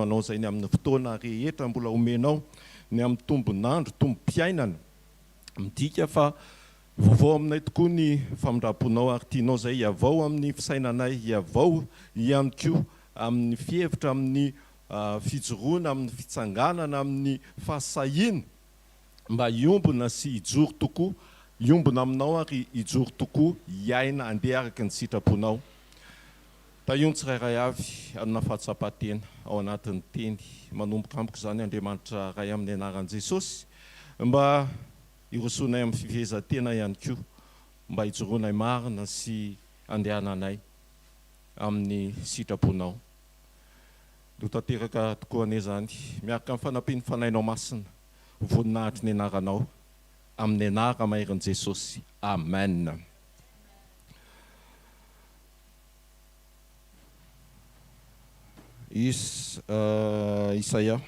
Anao izay ny amin'ny fotoana rehetra mbola omenao, ny amin'ny tombon'andro, tombom-piainana. Midika fa vaovao aminay tokoa ny famindram-ponao ary tianao izay hihavao amin'ny fisainanay, hihavao ihany koa amin'ny fihevitra, amin'ny fijoroana, amin'ny fitsanganana, amin'ny fahasahiana mba hiombona sy hijoro tokoa, hiombona aminao ary hijoro tokoa, hiaina, handeha araka ny sitraponao. Tahio ny tsirairay avy hanana fahatsapan-tena ao anatin'ny Teny. Manomboka amiko izany Andriamanitra Ray amin'ny anaran'i Jesosy mba hirosoanay amin'ny fifehezan-tena ihany koa mba hijoroanay marina sy handehananay amin'ny sitraponao. Ho tanteraka tokoa anie izany miaraka amin'ny fanampian'ny Fanahinao Masina ho voninahitry ny anaranao amin'ny anara-maherin'i Jesosy. Amen. Is, Isaia.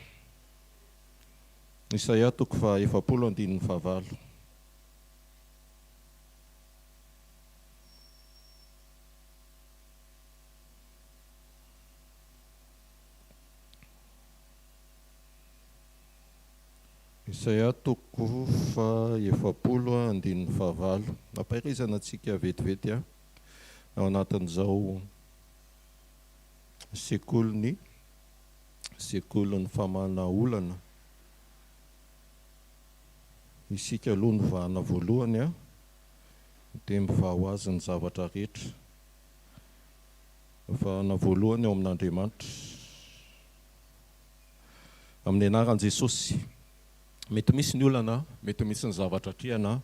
Isaia toko faha 40 andininy fahavalo. Isaia toko faha 40 andininy fahavalo. Ampaherezana antsika vetivety aho. ao anatin'izao sekolin'ny sekolin'ny famahana olana. Isika aloha no vahana voalohany an, dia mivaha ho azy ny zavatra rehetra. Vahana voalohany ao amin'Andriamanitra. Amin'ny anaran'i Jesosy. Mety misy ny olana, mety misy ny zavatra atrehana.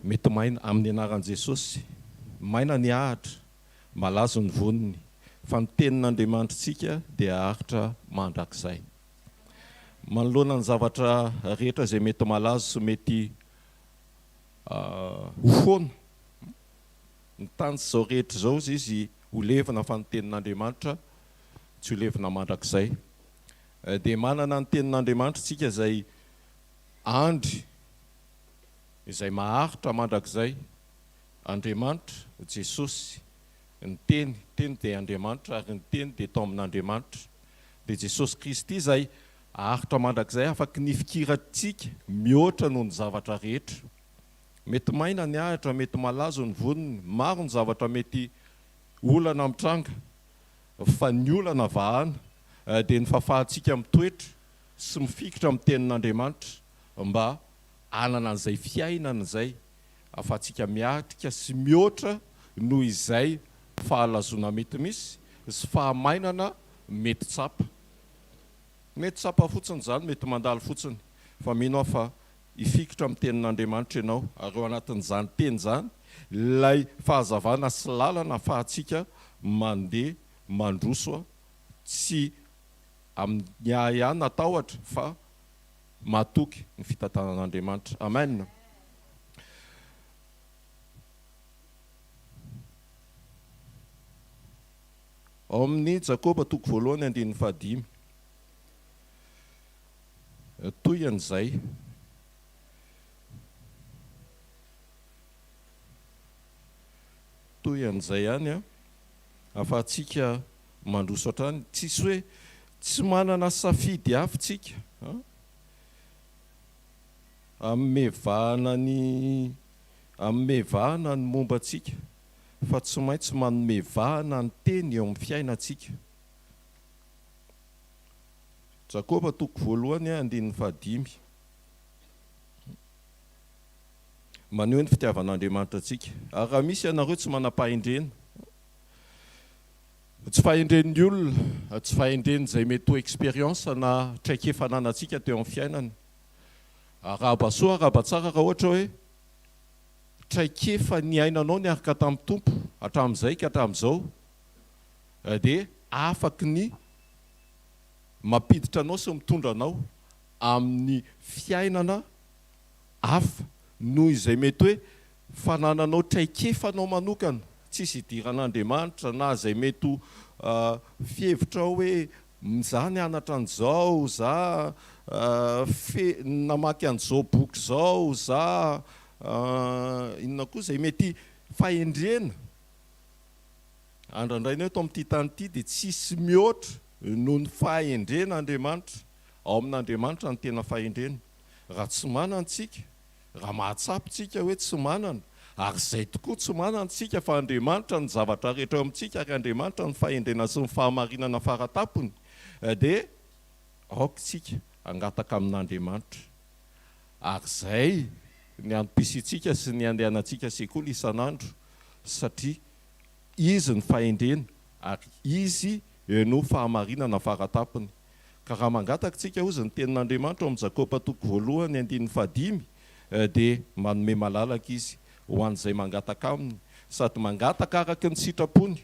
Mety maina, amin'ny anaran'i Jesosy, maina ny ahitra, malazo ny voniny, fa ny tenin'Andriamanitritsika dia haharitra mandrakizay. Manoloana ny zavatra rehetra izay mety malazo sy mety ho foana, ny tany sy izao rehetra izao hozy izy ho levona fa ny tenin'Andriamanitra tsy ho levona mandrakizay. Dia manana ny tenin'Andriamanitra isika izay andry izay maharitra mandrakizay, Andriamanitra, Jesosy, ny Teny, Teny dia Andriamanitra ary ny Teny dia tao amin'Andriamanitra, dia Jesosy Kristy izay haharitra mandrakizay afaky ny fikirantsika mihoatra noho ny zavatra rehetra. Mety maina ny ahitra, mety malazo ny voniny, maro ny zavatra mety olana mitranga, fa ny olana vahana dia ny fahafahantsika mitoetra sy mifikitra amin'ny Tenin'Andriamanitra mba hanana an'izay fiainana izay ahafahantsika miatrika sy mihoatra noho izay fahalazoana mety misy sy fahamainana mety tsapa. Mety tsapa fotsiny izany, mety mandalo fotsiny, fa mino aho fa hifikitra amin'ny Tenin'Andriamanitra ianao ary ao anatin'izany Teny izany ilay fahazavana sy lalana ahafahantsika mandeha mandroso tsy amin'ny ahiahy na tahotra fa matoky ny fitantanan'Andriamanitra. Amen. Ao amin'ny Jakoba toko voalohany andininy fahadimy. Toy an'izay. Toy an'izay ihany an. Afahantsika mandroso hatrany. Tsisy hoe tsy manana safidy hafa tsika an. Hanome vahana ny hanome vahana ny momba antsika fa tsy maintsy manome vahana ny teny eo amin'ny fiainantsika. Jakoba toko voalohany andininy fahadimy. Maneho ny fitiavan'Andriamanitra antsika. Ary raha misy ianareo tsy manam-pahendrena, Tsy fahendren'ny olona, tsy fahendren'izay mety ho expérience na traikefa ananantsika teo amin'ny fiainana. Arahaba soa, arahaba tsara raha ohatra hoe traikefa niainanao niaraka tamin'ny Tompo hatramin'izay ka hatramin'izao dia afaky ny mampiditra anao sy mitondra anao amin'ny fiainana hafa noho izay mety hoe fanananao traikefa anao manokana, tsisy idiran'Andriamanitra na izay mety ho fihevitrao hoe za nianatra an'izao, za fe namaky an'izao boky izao, za inona koa izay mety fahendrena andrandraina eto amin'ity tany ity dia tsisy mihoatra. noho ny fahendren'Andriamanitra. Ao amin'Andriamanitra ny tena fahendrena. Raha tsy manana isika, raha mahatsapa isika hoe tsy manana, ary izay tokoa tsy manana isika fa Andriamanitra no zavatra rehetra eo amintsika ary Andriamanitra no fahendrena sy ny fahamarinana faratampony, dia aoka isika hangataka amin'Andriamanitra. Ary izay ny antom-pisiantsika sy ny andehanantsika sekoly isan'andro satria Izy ny fahendrena ary Izy no fahamarinana faratampony. Ka raha mangataka isika hozy ny tenin'Andriamanitra ao amin'ny Jakoba toko voalohany andininy fahadimy dia manome malalaka Izy ho an'izay mangataka Aminy sady mangataka araka ny sitrapony.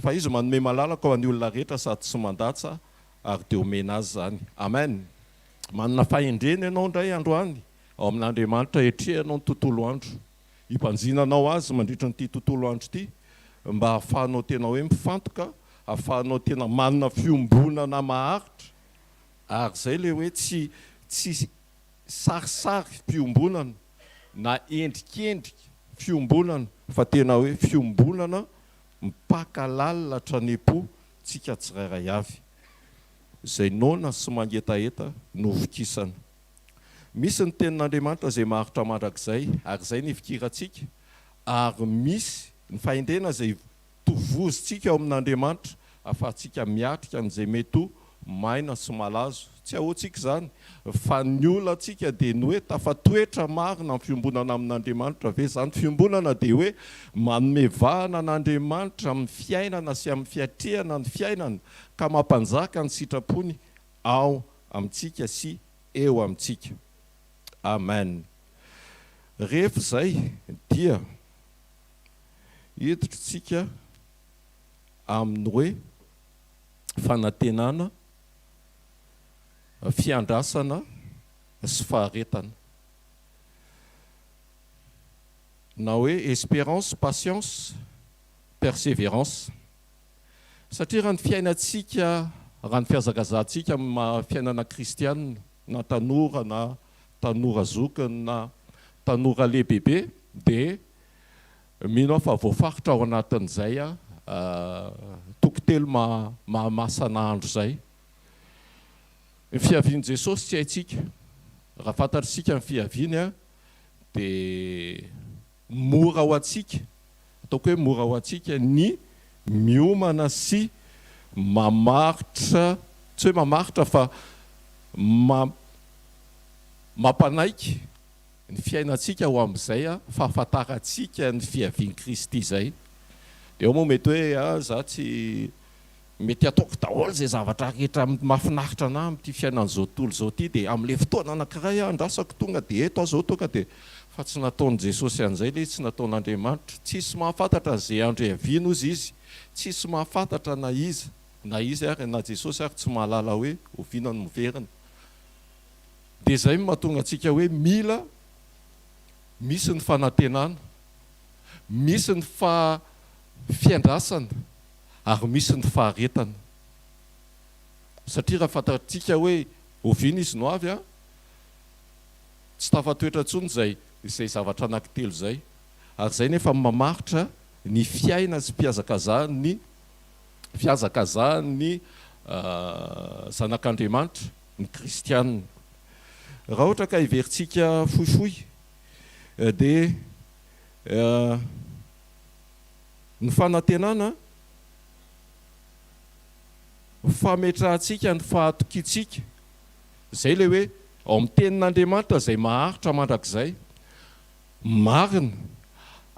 Fa Izy manome malalaka ho an'ny olona rehetra sady tsy mandatsa ary dia omena azy izany. Amen! Manana fahendrena ianao indray androany ao amin'Andriamanitra hiatrehanao ny tontolo andro. Hibanjinanao Azy mandritra an'ity tontolo andro ity mba hahafahanao tena hoe mifantoka, hahafahanao tena manana fiombonana maharitra. Ary izay ilay hoe tsy tsy sarisary fiombonana na endrikendrika fiombonana fa tena hoe fiombonana mipaka lalina hatrany am-po tsika tsirairay avy. Izay noana sy mangetaheta no vokisana. Misy ny tenin'Andriamanitra izay maharitra mandrakizay ary izay no ifikirantsika ary misy ny fahendrena izay tovozintsika ao amin'Andriamanitra ahafahantsika miatrika an'izay mety ho maina sy malazo. Tsy ahoantsika izany fa ny olantsika dia ny hoe tafatoetra marina amin'ny fiombonana amin'Andriamanitra ve izany. Fiombonana dia hoe manome vahana an'Andriamanitra amin'ny fiainana sy amin'ny fiatrehana ny fiainana ka mampanjaka ny sitrapony ao amintsika sy eo amintsika. Amen. Rehefa izay dia hiditra isika amin'ny hoe fanantenana, fiandrasana sy faharetana. Na hoe espérance, patience, persévérance. Satria raha ny fiainantsika, raha ny fihazakazahantsika amin'ny maha fiainana kristiana, na tanora na tanora zokiny na tanora lehibebe dia mino aho fa voafaritra ao anatin'izay toko telo maha-masana-andro izay. Ny fiavian'i Jesosy tsy haintsika. Raha fantatr'isika ny fiaviany dia mora ho antsika, ataoko hoe mora ho antsika ny miomana sy mamaritra, tsy hoe mamaritra fa mampanaiky ny fiainantsika ho amin'izay fahafantarantsika ny fiavian'i Kristy izay. Dia eo moa mety hoe ah za tsy mety ataoko daholo izay zavatra rehetra mahafinaritra anah amin'ity fiainan'izao tontolo izao ity dia amin'ilay fotoana anankiray aho andrasako tonga dia eto aho izao tonga dia fa tsy nataon'i Jesosy an'izay ilay izy tsy nataon'Andriamanitra. Tsisy mahafantatra an'izay andro hiaviany hozy izy. Tsisy mahafantatra na iza na iza ary na Jesosy ary tsy mahalala hoe oviana no miverina. Dia izay no mahatonga antsika hoe mila misy ny fanantenana, misy ny fa fiandrasana ary misy ny faharetana. Satria raha fantatsika hoe oviana izy no avy an, tsy tafatoetra intsony izay izay zavatra anankitelo izay. Ary izay nefa mamaritra ny fiaina sy fihazakazahan'ny fihazakazahan'ny zanak'Andriamanitra, ny kristiana. Raha ohatra ka heverintsika fohifohy dia ny fanantenana fametrahantsika ny fahatokiantsika, izay ilay hoe ao amin'ny tenin'Andriamanitra izay maharitra mandrakizay, marina,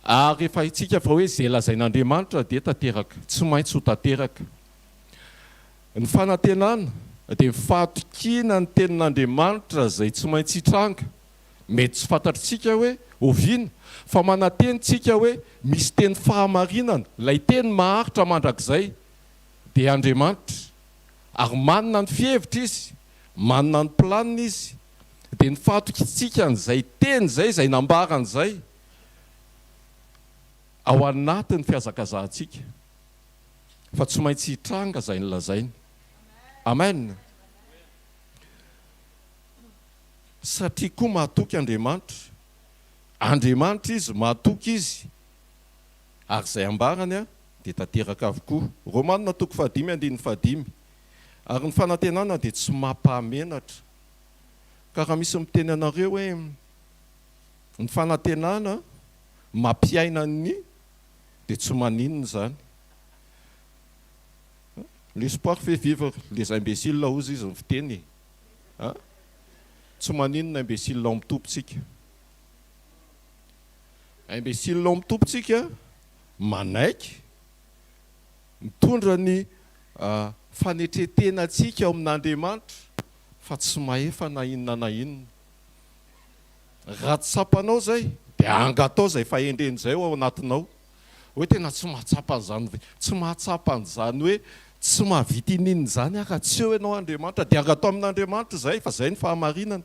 ary efa haintsika fa hoe izay lazain'Andriamanitra dia tanteraka, tsy maintsy ho tanteraka. Ny fanantenana dia ny fahatokiana ny tenin'Andriamanitra izay tsy maintsy hitranga. Mety tsy fantatr'tsika hoe oviana, fa manantena isika hoe misy teny fahamarinana, ilay teny maharitra mandrakizay, dia Andriamanitra. Ary manana ny fihevitra Izy, manana ny planina Izy. Dia ny fahatokiantsika an'izay teny izay, izay nambarany izay, ao anatin'ny fihazakazahantsika, fa tsy maintsy hitranga izay nolazainy. Amen. Satria koa mahatoky Andriamanitra. Andriamanitra Izy, mahatoky Izy. Ary izay ambarany dia tanteraka avokoa. Romanina toko fahadimy andininy fahadimy. Ary ny fanantenana dia tsy mampahamenatra. Ka raha misy miteny anareo hoe ny fanantenana mampiaina ny dia tsy maninona izany. L'espoir fait vivre les imbéciles hozy izy ny fiteny e. A? Tsy maninona imbécile ao amin'ny Tompo tsika. Imbécile ao amin'ny Tompo tsika manaiky mitondra ny fanetren-tenantsika ao amin'Andriamanitra fa tsy mahefa na inona na inona. Raha tsy tsapanao izay dia angatao izay fahendrena izay ao anatinao. Hoe tena tsy mahatsapa an'izany ve? Tsy mahatsapa an'izany hoe tsy mahavita ininona izany aho raha tsy eo ianao Andriamanitra. Dia angatao amin'Andriamanitra izay fa izay no fahamarinana.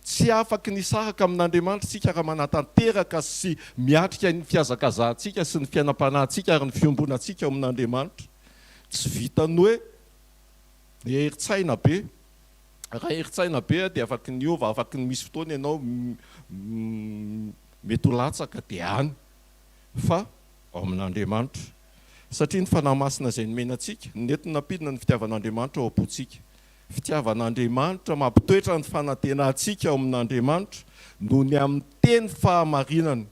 Tsy afaky ny hisaraka amin'Andriamanitra isika raha manatanteraka sy miatrika ny fihazakazahantsika sy ny fiainam-panahintsika ary ny fiombonantsika ao amin'Andriamanitra. Tsy vitan'ny hoe herin-tsaina be. Raha herin-tsaina be dia afaky ny hiova, afaky ny misy fotoana ianao mety ho latsaka dia any fa ao amin'Andriamanitra. Satria ny Fanahy Masina izay nomena antsika, nentiny nampidina ny fitiavan'Andriamanitra ao am-pontsika. Fitiavan'Andriamanitra mampitoetra ny fanantenantsika ao amin'Andriamanitra noho ny amin'ny teny fahamarinany.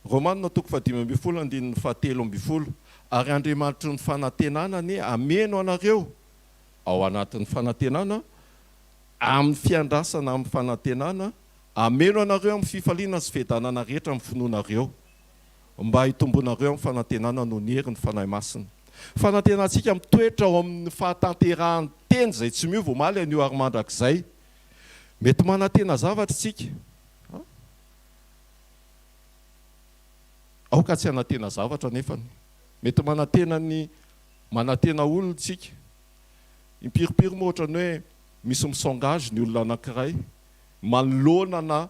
Romana toko fahadimy ambin'ny folo andininy fahatelo ambin'ny folo Ary Andriamanitry ny fanantenana anie hameno anareo ao anatin'ny fanantenana, amin'ny fiandrasana amin'ny fanantenana, hameno anareo amin'ny fifaliana sy fiadanana rehetra amin'ny finoanareo, mba hitombonareo amin'ny fanantenana noho ny herin'ny Fanahy Masina. Fanantenantsika mitoetra ao amin'ny fahatanterahan'ny Teny izay tsy miova omaly, anio ary mandrakizay. Mety manantena zavatra isika. Aoka tsy hanantena zavatra anefany. Mety manantena ny manantena olona isika. Impirimpiry moa ohatran'ny hoe misy mi-s'engage ny olona anankiray manoloana na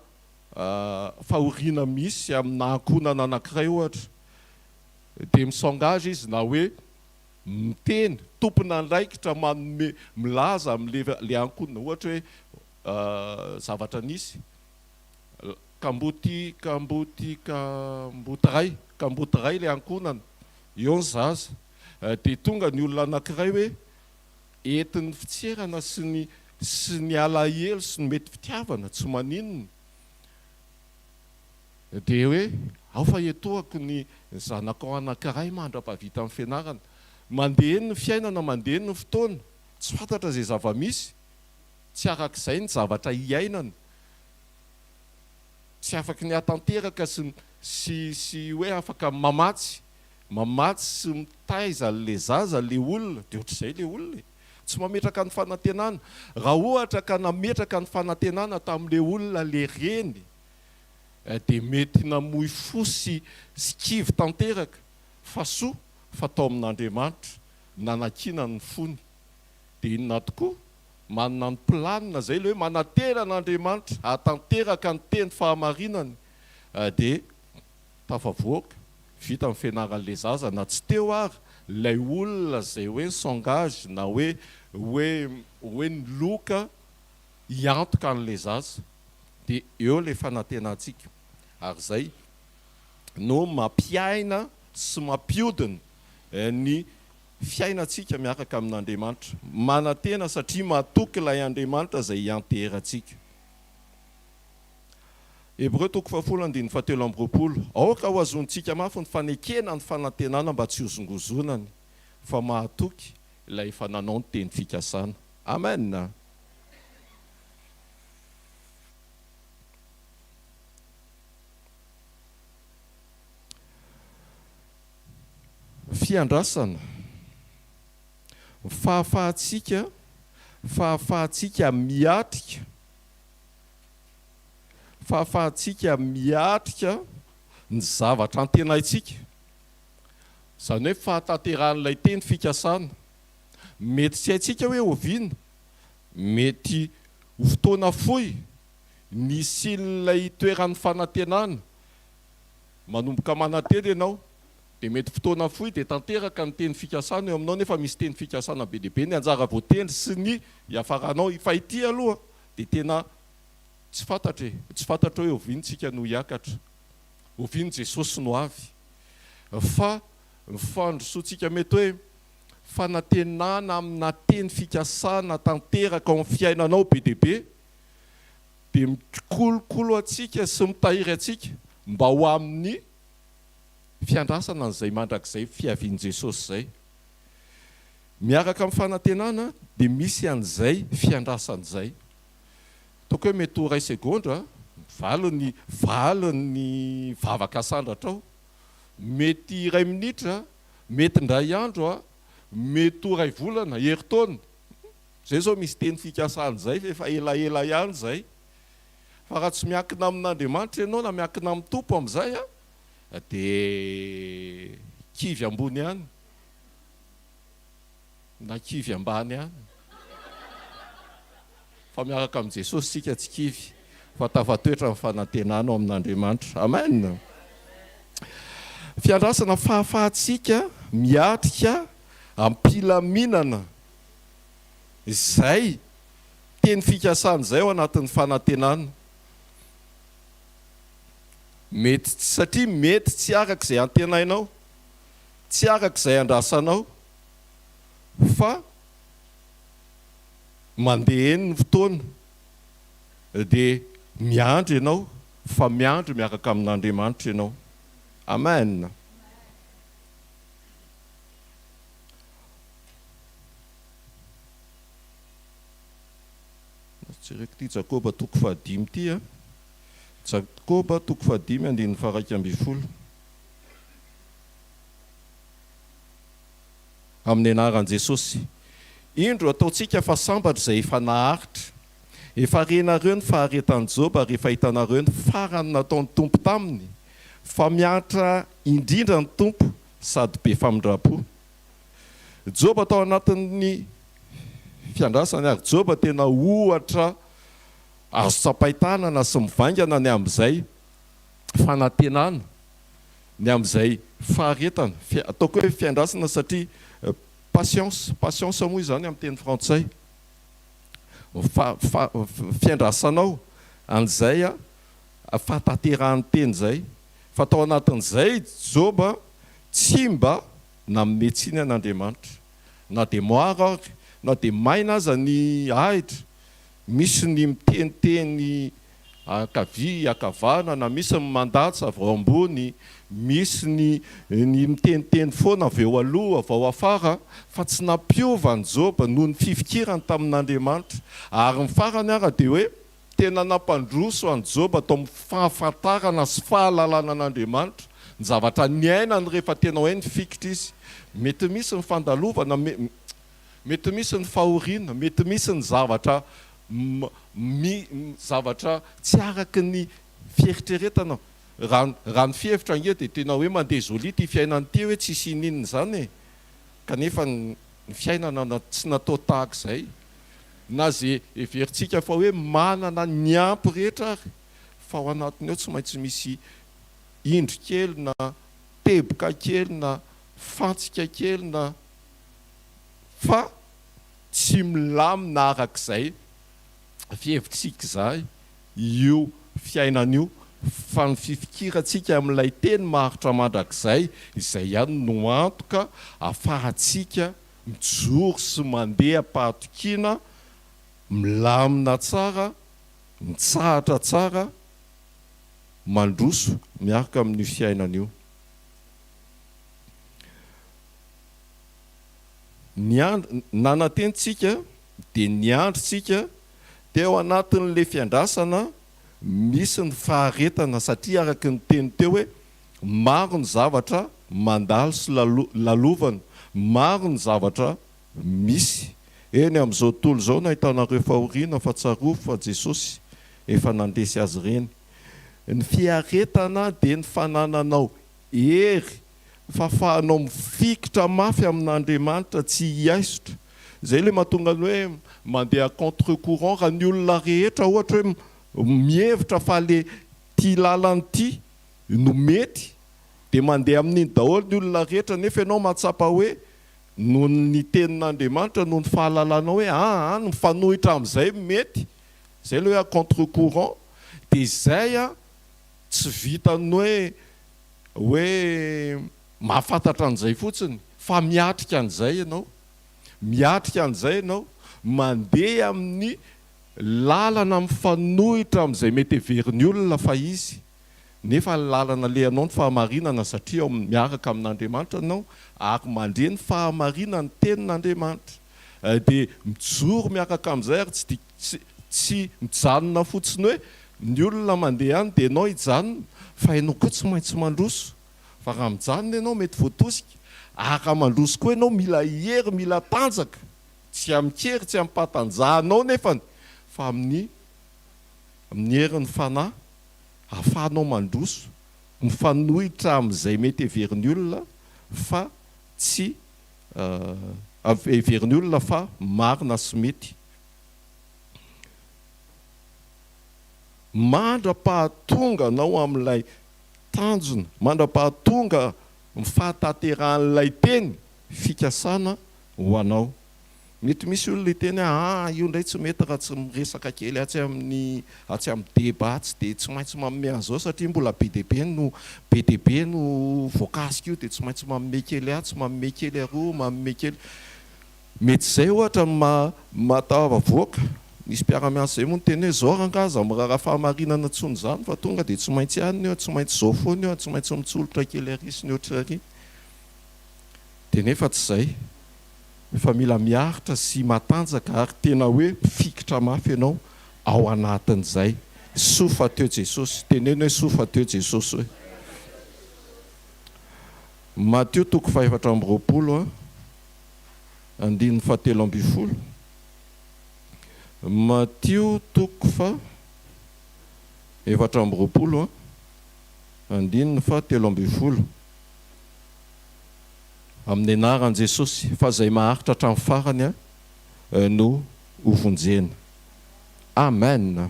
fahoriana misy amina ankohonana anankiray ohatra dia mi-s'engage izy na hoe miteny, tompon'andraikitra manome milaza amin'ilay ankohonana ohatra hoe zavatra nisy kamboty kamboty kamboty ray kamboty ray ilay ankohonana eo ny zaza dia tonga ny olona anankiray hoe entin'ny fitserana sy ny sy ny alahelo sy ny mety fitiavana tsy maninona dia hoe ao fa etohako ny zanakao anankiray mandra-pahavita ny fianarana. Mandeha eny ny fiainana, mandeha eny ny fotoana, tsy fantatra izay zava-misy, tsy arak'izay ny zavatra iainana, tsy afaky ny hahatanteraka sy sy sy hoe afaka mamatsy Mamatsy sy mitaiza an'le zaza le olona de ohatr'izay le olona e! Tsy mametraka ny fanantenana. Raha ohatra ka nametraka ny fanantenana tamin'le olona le reny de mety namoy fo sy sy kivy tanteraka fa soa fa tao amin'Andriamanitra nanakiana ny fony. De inona tokoa? Manana ny planina zay le hoe manantena an'Andriamanitra hahatanteraka ny teny fahamarinany de Tafavoaka, vita ny fianaran'ilay zaza na tsy teo ary ilay olona izay hoe ni-s'engage na hoe hoe hoe niloka hiantoka an'ilay zaza. Dia eo ilay fanantenantsika. Ary izay no mampiaina sy mampiodina ny fiainantsika miaraka amin'Andriamanitra. Manantena satria matoky ilay Andriamanitra izay hianteherantsika. Hebreo toko fahafolo andininy fahatelo amby roapolo Aoka hohazonintsika mafy ny fanekena ny fanantenana mba tsy hozongozonany, fa mahatoky ilay efa nanao ny teny fikasana. Amen! Fiandrasana, fahafahantsika, fahafahantsika miatrika. fahafahantsika miatrika ny zavatra antenaintsika, izany hoe fahatanterahan'ilay teny fikasana. Mety tsy haintsika hoe oviana, mety ho fotoana fohy ny hisian'ilay toeran'ny fanantenana. Manomboka manantena ianao, dia mety fotoana fohy dia tanteraka ny teny fikasana eo aminao, nefa misy teny fikasana be dia be ny anjara voatendry sy ny hiafaranao. Fa ity aloha dia tena tsy fantatra e, tsy fantatra hoe oviana tsika no hiakatra, oviana Jesosy no avy. Fa ny fandrosoantsika mety hoe fanantenana amina teny fikasana tanteraka ao amin'ny fiainanao be dia be dia mikolokolo antsika sy mitahiry antsika mba ho amin'ny fiandrasana an'izay mandrakizay fiavian'i Jesosy izay. Miaraka amin'ny fanantenana dia misy an'izay fiandrasana izay. Ataoko hoe mety ho iray segondra valiny valin'ny vavaka asandratra ao. Mety iray minitra, mety indray andro, mety ho iray volana, herintaona. Izay izao misy teny fikasana izay fa efa elaela ihany izay. Fa raha tsy miankina amin'Andriamanitra ianao na miankina amin'ny Tompo amin'izay dia kivy ambony ihany na kivy ambany ihany. Fa miaraka amin'i Jesosy isika tsy kivy fa tafatoetra ny fanantenana ao amin'Andriamanitra. Amen! Fiandrasana fahafahantsika miatrika am-pilaminana izay teny fikasana izay ao anatin'ny fanantenana. Mety satria mety tsy araka izay antenainao, tsy araka izay andrasanao fa mandeha eny ny fotoana dia miandry ianao fa miandry miaraka amin'Andriamanitra ianao. Amen. Jereko ity Jakoba toko fahadimy ity a. Jakoba toko fahadimy andininy faha-11. Amin'ny anaran'i Jesosy. Indro ataontsika fa sambatra izay efa naharitra. Efa renareo ny faharetan'i Joba ary efa hitanareo ny farany nataon'ny Tompo taminy, fa miantra indrindra ny Tompo sady be famindram-po. Joba tao anatin'ny fiandrasany ary Joba tena ohatra azo tsapain-tanana sy mivaingana ny amin'izay fanantenana, ny amin'izay faharetana, ataoko hoe fiandrasana satria patience, patience moa izany amin'ny teny frantsay, fiandrasanao an'izay fahatanterahan'ny teny izay, fa tao anatin'izay Joba tsy mba nanome tsiny an'Andriamanitra. Na dia maro ary, na dia maina aza ny ahitra, misy ny miteniteny ankavia, ankavanana, misy ny mandatsa avy ao ambony, misy ny ny miteniteny foana avy eo aloha, avy ao afara, fa tsy nampiova an'i Joba noho ny fifikirany tamin'Andriamanitra. Ary ny farany ara dia hoe Tena nampandroso an'i Joba tao amin'ny fahafantarana sy fahalalana an'Andriamanitra ny zavatra niainany rehefa tena hoe nifikitra izy. Mety misy ny fandalovana, mety misy ny fahoriana, mety misy ny zavatra zavatra tsy araka ny fieritreretana. Raha raha ny fihevitra ange dia tena hoe mandeha jolie ity fiainana ity hoe tsisy ininona izany e! Kanefa ny fiainana tsy natao tahaka izay. Na ze heverintsika fa hoe manana ny ampy rehetra ary fa ao anatiny ao tsy maintsy misy indro kely na teboka kely na fantsika kely na fa tsy milamina arak'izay fihevitsika izay io fiainana io fa ny fifikirantsika amin'ilay teny maharitra mandrakizay izay ihany no antoka afahantsika mijoro sy mandeha am-pahatokiana, milamina tsara, mitsahatra tsara, mandroso miaraka amin'io fiainana io. Niandry, nanantena tsika dia niandry tsika teo anatin'ilay fiandrasana misy ny faharetana satria araka ny teny teo hoe Maro ny zavatra mandalo sy lalovana, maro ny zavatra misy. Eny, amin'izao tontolo izao no ahitanareo fahoriana, fa tsarovy fa Jesosy efa nandresy azy ireny. Ny fiaretana dia ny fanananao hery, fahafahanao mifikitra mafy amin'Andriamanitra tsy hiaisotra. Izay ilay mahatonga ny hoe mandeha contre courant, raha ny olona rehetra ohatra hoe mihevitra fa ilay ity lalana ity no mety dia mandeha amin'iny daholo ny olona rehetra nefa ianao mahatsapa hoe noho ny tenin'Andriamanitra noho ny fahalalanao hoe aa ny mifanohitra amin'izay mety izay ilay hoe à contre courant dia izay an tsy vitan'ny hoe hoe. mahafantatra an'izay fotsiny fa miatrika an'izay ianao. Miatrika an'izay ianao, mandeha amin'ny lalana mifanohitra amin'izay mety heverin'ny olona fa izy, nefa ny lalana alehanao ny fahamarinana satria ao miaraka amin'Andriamanitra ianao ary mandre ny fahamarinan'ny tenin'Andriamanitra. Dia mijoro miaraka amin'izay ary tsy tsy tsy mijanona fotsiny hoe ny olona mandeha any dia ianao hijanona fa ianao koa tsy maintsy mandroso. Fa raha mijanona ianao mety voatosika, ary raha mandroso koa ianao mila hery, mila tanjaka, tsy amin-kery, tsy amim-pahatanjahanao nefany fa amin'ny amin'ny herin'ny Fanahy ahafahanao mandroso, mifanohitra amin'izay mety heverin'ny olona fa tsy heverin'ny olona fa marina sy mety. Mandra-pahatonga anao amin'ilay Tanjona, mandra-pahatonga ny fahatanterahan'ilay teny fikasana ho anao. Mety misy olona hiteny hoe aa io indray tsy mety raha tsy miresaka kely atsy amin'ny atsy amin'ny deba atsy dia tsy maintsy manome an'izao satria mbola be dia be no be dia be no voakasika io dia tsy maintsy manome kely atsy, manome kely aroa, manome kely. Mety izay ohatra no maha mahatafavoaka. Nisy mpiara-miasa izay moa niteny hoe zao rangaha aza miraharaha fahamarinana intsony izany fa tonga dia tsy maintsy any io, tsy maintsy izao foana io, tsy maintsy mitsolotra kely ary sy ny ohatr'ary. Dia nefa tsy izay fa mila miaritra sy matanjaka ary tena hoe mifikitra mafy ianao ao anatin'izay. Soa fa teo Jesosy. Teneno hoe soa fa teo Jesosy hoe. Matio toko fahefatra amby roapolo a. Andininy fahatelo ambin'ny folo, Matio toko faha 24, andininy fahatelo ambin'ny folo. Amin'ny anaran'i Jesosy, fa izay maharitra hatramin'ny farany no hovonjena. Amen.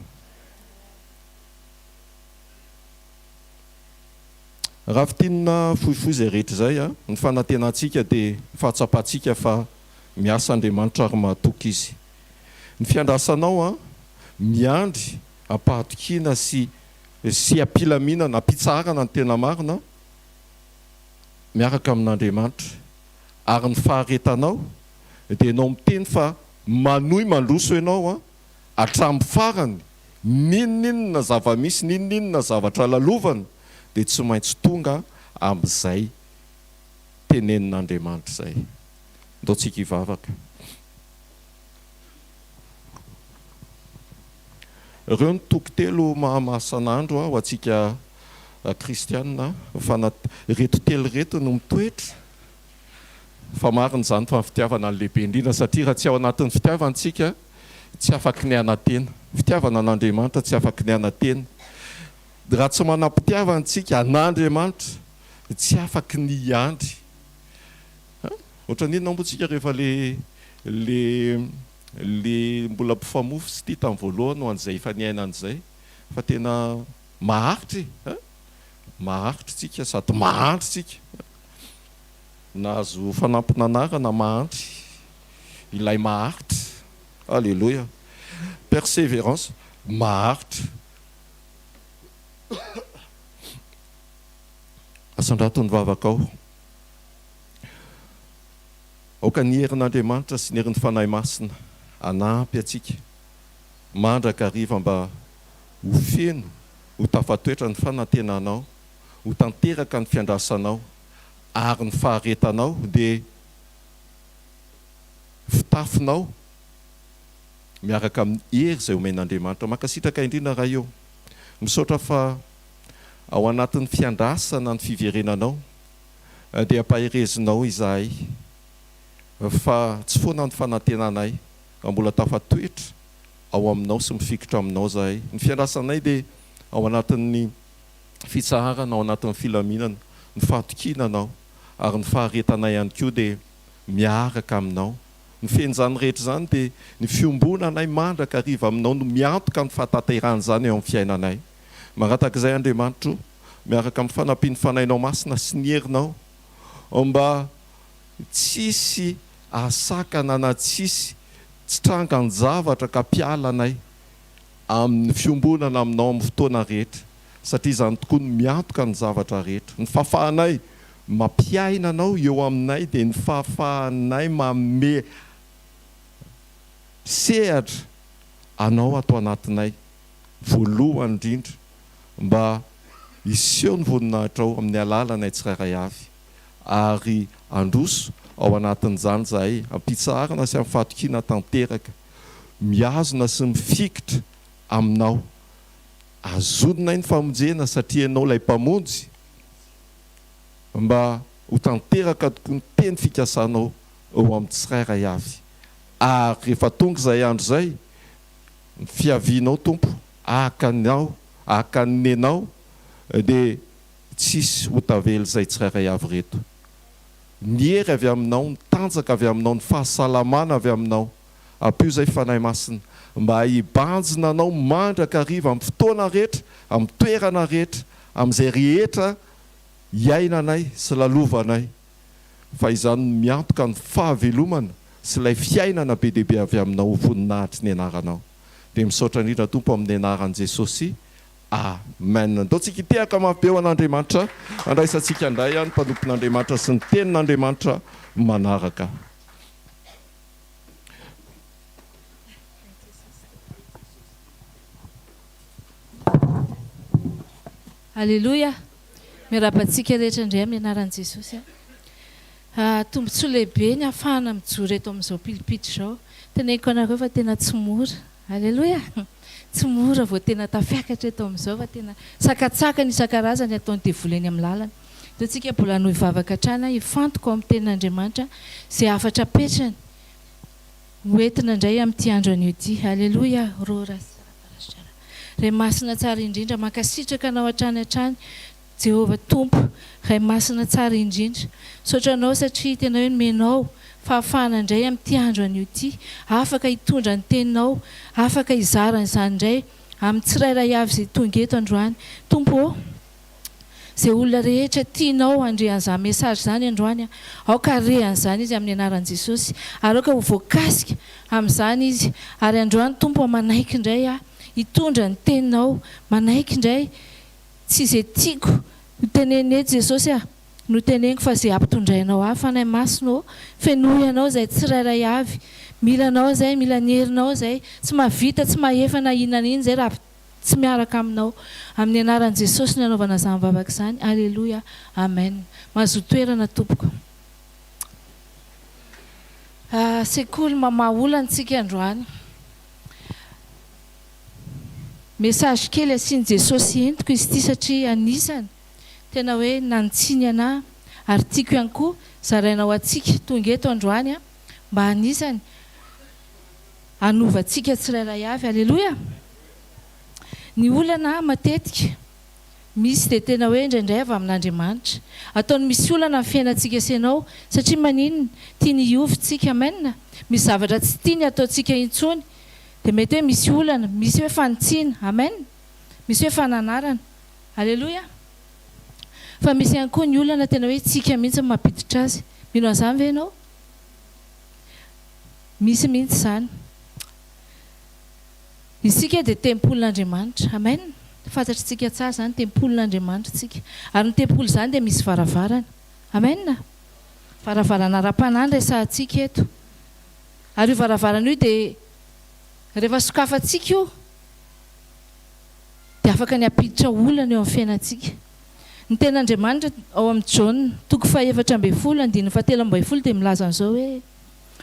Raha fintinina fohifohy izay rehetra izay, ny fanantenantsika dia fahatsapantsika fa miasa Andriamanitra ary mahatoky Izy. Ny fiandrasanao miandry am-pahatokiana sy sy am-pilaminana, am-pitsaharana ny tena marina miaraka amin'Andriamanitra. Ary ny faharetanao dia ianao miteny fa manohy mandroso ianao hatramin'ny farany, n'inon'inona zava-misy, n'inon'inona zavatra lalovana, dia tsy maintsy tonga amin'izay tenenin'Andriamanitra izay. Ndao tsika hivavaka. Ireo ny toko telo maha-masan'andro ho antsika kristiana, fa ireto telo ireto no mitoetra. Fa marina izany fa ny fitiavana no lehibe indrindra satria raha tsy ao anatin'ny fitiavana isika tsy afaky ny hanantena. Fitiavana an'Andriamanitra tsy afaky ny hanantena. Raha tsy manam-pitiavana isika an'Andriamanitra tsy afaky ny hiandry. Ohatran'ny inona moa isika rehefa le le le mbola mpifamofo sy tia tamin'ny voalohany ho an'izay efa niaina an'izay fa tena maharitra e! Maharitra isika sady mahandry isika. Nahazo fanampin'anarana mahantra ilay maharitra. Aleloia. Persévérance, maharitra. Asandrato ny vavakao. Aoka ny herin'Andriamanitra sy ny herin'ny Fanahy Masina hanampy antsika mandrakariva mba ho feno, ho tafatoetra ny fanantenanao, ho tanteraka ny fiandrasanao. ary ny faharetanao dia fitafinao miaraka amin'ny hery izay omen'Andriamanitra. Mankasitraka indrindra Ray ô. Misaotra fa ao anatin'ny fiandrasana ny fiverenanao dia ampaherezinao izahay fa tsy foana ny fanantenanay raha mbola tafatoetra ao aminao sy mifikitra aminao izahay. Ny fiandrasanay dia ao anatin'ny fitsaharana ao anatin'ny filaminana, ny fahatokiana Anao, ary ny faharetanay ihany koa dia miaraka Aminao. Ny fen'izany rehetra izany dia ny fiombonanay mandrakariva Aminao no miantoka ny fahatanterahan'izany eo amin'ny fiainanay. Mangataka izay Andriamanitro, miaraka amin'ny fanampian'ny Fanahinao Masina sy ny herinao, mba tsy hisy hahasakana na tsy hisy tsy trangan-javatra ka mpiala anay amin'ny fiombonana Aminao amin'ny fotoana rehetra, satria izany tokoa no miantoka ny zavatra rehetra. Ny fahafahanay. mampiaina Anao eo aminay dia ny fahafahanay manome sehatra Anao ato anatinay voalohany indrindra mba hiseho ny voninahitrao amin'ny alalanay tsirairay avy ary handroso ao anatin'izany izahay am-pitsaharana sy amin'ny fahatokiana tanteraka mihazona sy mifikitra Aminao. Azoninay ny famonjena satria Ianao ilay Mpamonjy mba ho tanteraka tokoa ny teny fikasanao eo amin'ny tsirairay avy. Ary rehefa tonga izay andro izay, ny fiavianao Tompo haka anao, haka ny nenao, dia tsy hisy ho tavela izay tsirairay avy ireto. Ny hery avy Aminao, ny tanjaka avy Aminao, ny fahasalamana avy Aminao, Ampio izay Fanahy Masina mba hibanjina anao mandrakariva amin'ny fotoana rehetra, amin'ny toerana rehetra, amin'izay rehetra iainanay sy lalovanay, fa izany no miantoka ny fahavelomana sy ilay fiainana be dia be avy aminao ho voninahitry ny anaranao. Dia misaotra indrindra Tompo amin'ny anaran'i Jesosy. Amen. Ndao tsika hitehaka mafy be ho an'Andriamanitra, handraisantsika indray ny mpanompon'Andriamanitra sy ny tenin'Andriamanitra manaraka. Aleloia! Miarahaba antsika rehetra indray amin'ny anaran'i Jesosy aho. Ah, tombontsoa lehibe ny hahafahana mijoro eto amin'izao pilipitra izao. Teneniko anareo fa tena tsy mora. Aleloia! Tsy mora vao tena tafiakatra eto amin'izao fa tena sakantsakana isan-karazany ataon'ny devoly eny amin'ny lalana. Eto tsika mbola hanohy vavaka hatrany hifantoka ao amin'ny tenin'Andriamanitra izay hafatra apetrany ho entina indray amin'ity andro anio ity. Aleloia! Ray Masina tsara indrindra, mankasitraka Anao hatrany hatrany Jehovah Tompo, Ray Masina tsara indrindra. Misaotra Anao satria tena hoe nomenao fahafahana indray amin'ity andro anio ity, afaka hitondra ny Teninao, afaka hizara an'izany indray amin'ny tsirairay avy izay tonga eto androany. Tompo ô! Izay olona rehetra tianao handre an'izany message izany androany, aoka hare an'izany izy amin'ny anaran'i Jesosy, ary aoka ho voakasika amin'izany izy. Ary androany Tompo ô manaiky indray aho hitondra ny teninao, manaiky indray tsy izay tiako ho tenenina eto Jesosy a, no teneniko fa izay ampitondrainao ahy, Fanahy Masina ô, fenoy anao izay tsirairay avy, mila anao izay, mila ny herinao izay, tsy mahavita, tsy mahefa na inona na inona izay raha Tsy miaraka aminao. Amin'ny anaran'i Jesosy no anaovana izany vavaka izany. Aleloia. Amen. Mahazoa toerana tompoko. Sekoly mamaha olana tsika androany. Message kely asian'i Jesosy entiko izy ity satria anisany tena hoe nanitsiny anah ary tiako ihany koa zaraina ho antsika tonga eto androany mba anisany hanova antsika tsirairay avy. Aleloia! Ny olana matetika misy dia tena hoe indraindray avy amin'Andriamanitra. Ataony misy olana ny fiainantsika sy ianao satria maninona? Tiany hiova isika. Amen! Misy zavatra tsy tiany hataontsika intsony dia mety hoe misy olana, misy hoe fanitsiana. Amen! Misy hoe fananarana. Aleloia! Fa misy ihany koa ny olana tena hoe isika mihitsy no mampiditra azy. Mino an'izany ve ianao? Misy mihitsy izany. Isika dia tempolin'Andriamanitra. Amen. Fantatr'tsika tsara izany, tempolin'Andriamanitra isika. Ary ny tempoly izany dia misy varavarana. Amen. Varavarana ara-panahy no resahantsika eto. Ary io varavarana io dia rehefa sokafantsika io dia afaka ny hampiditra olana eo amin'ny fiainantsika. Ny tenin'Andriamanitra ao amin'ny Jaona toko fahefatra ambin'ny folo andininy fahatelo ambin'ny folo dia milaza an'izao hoe,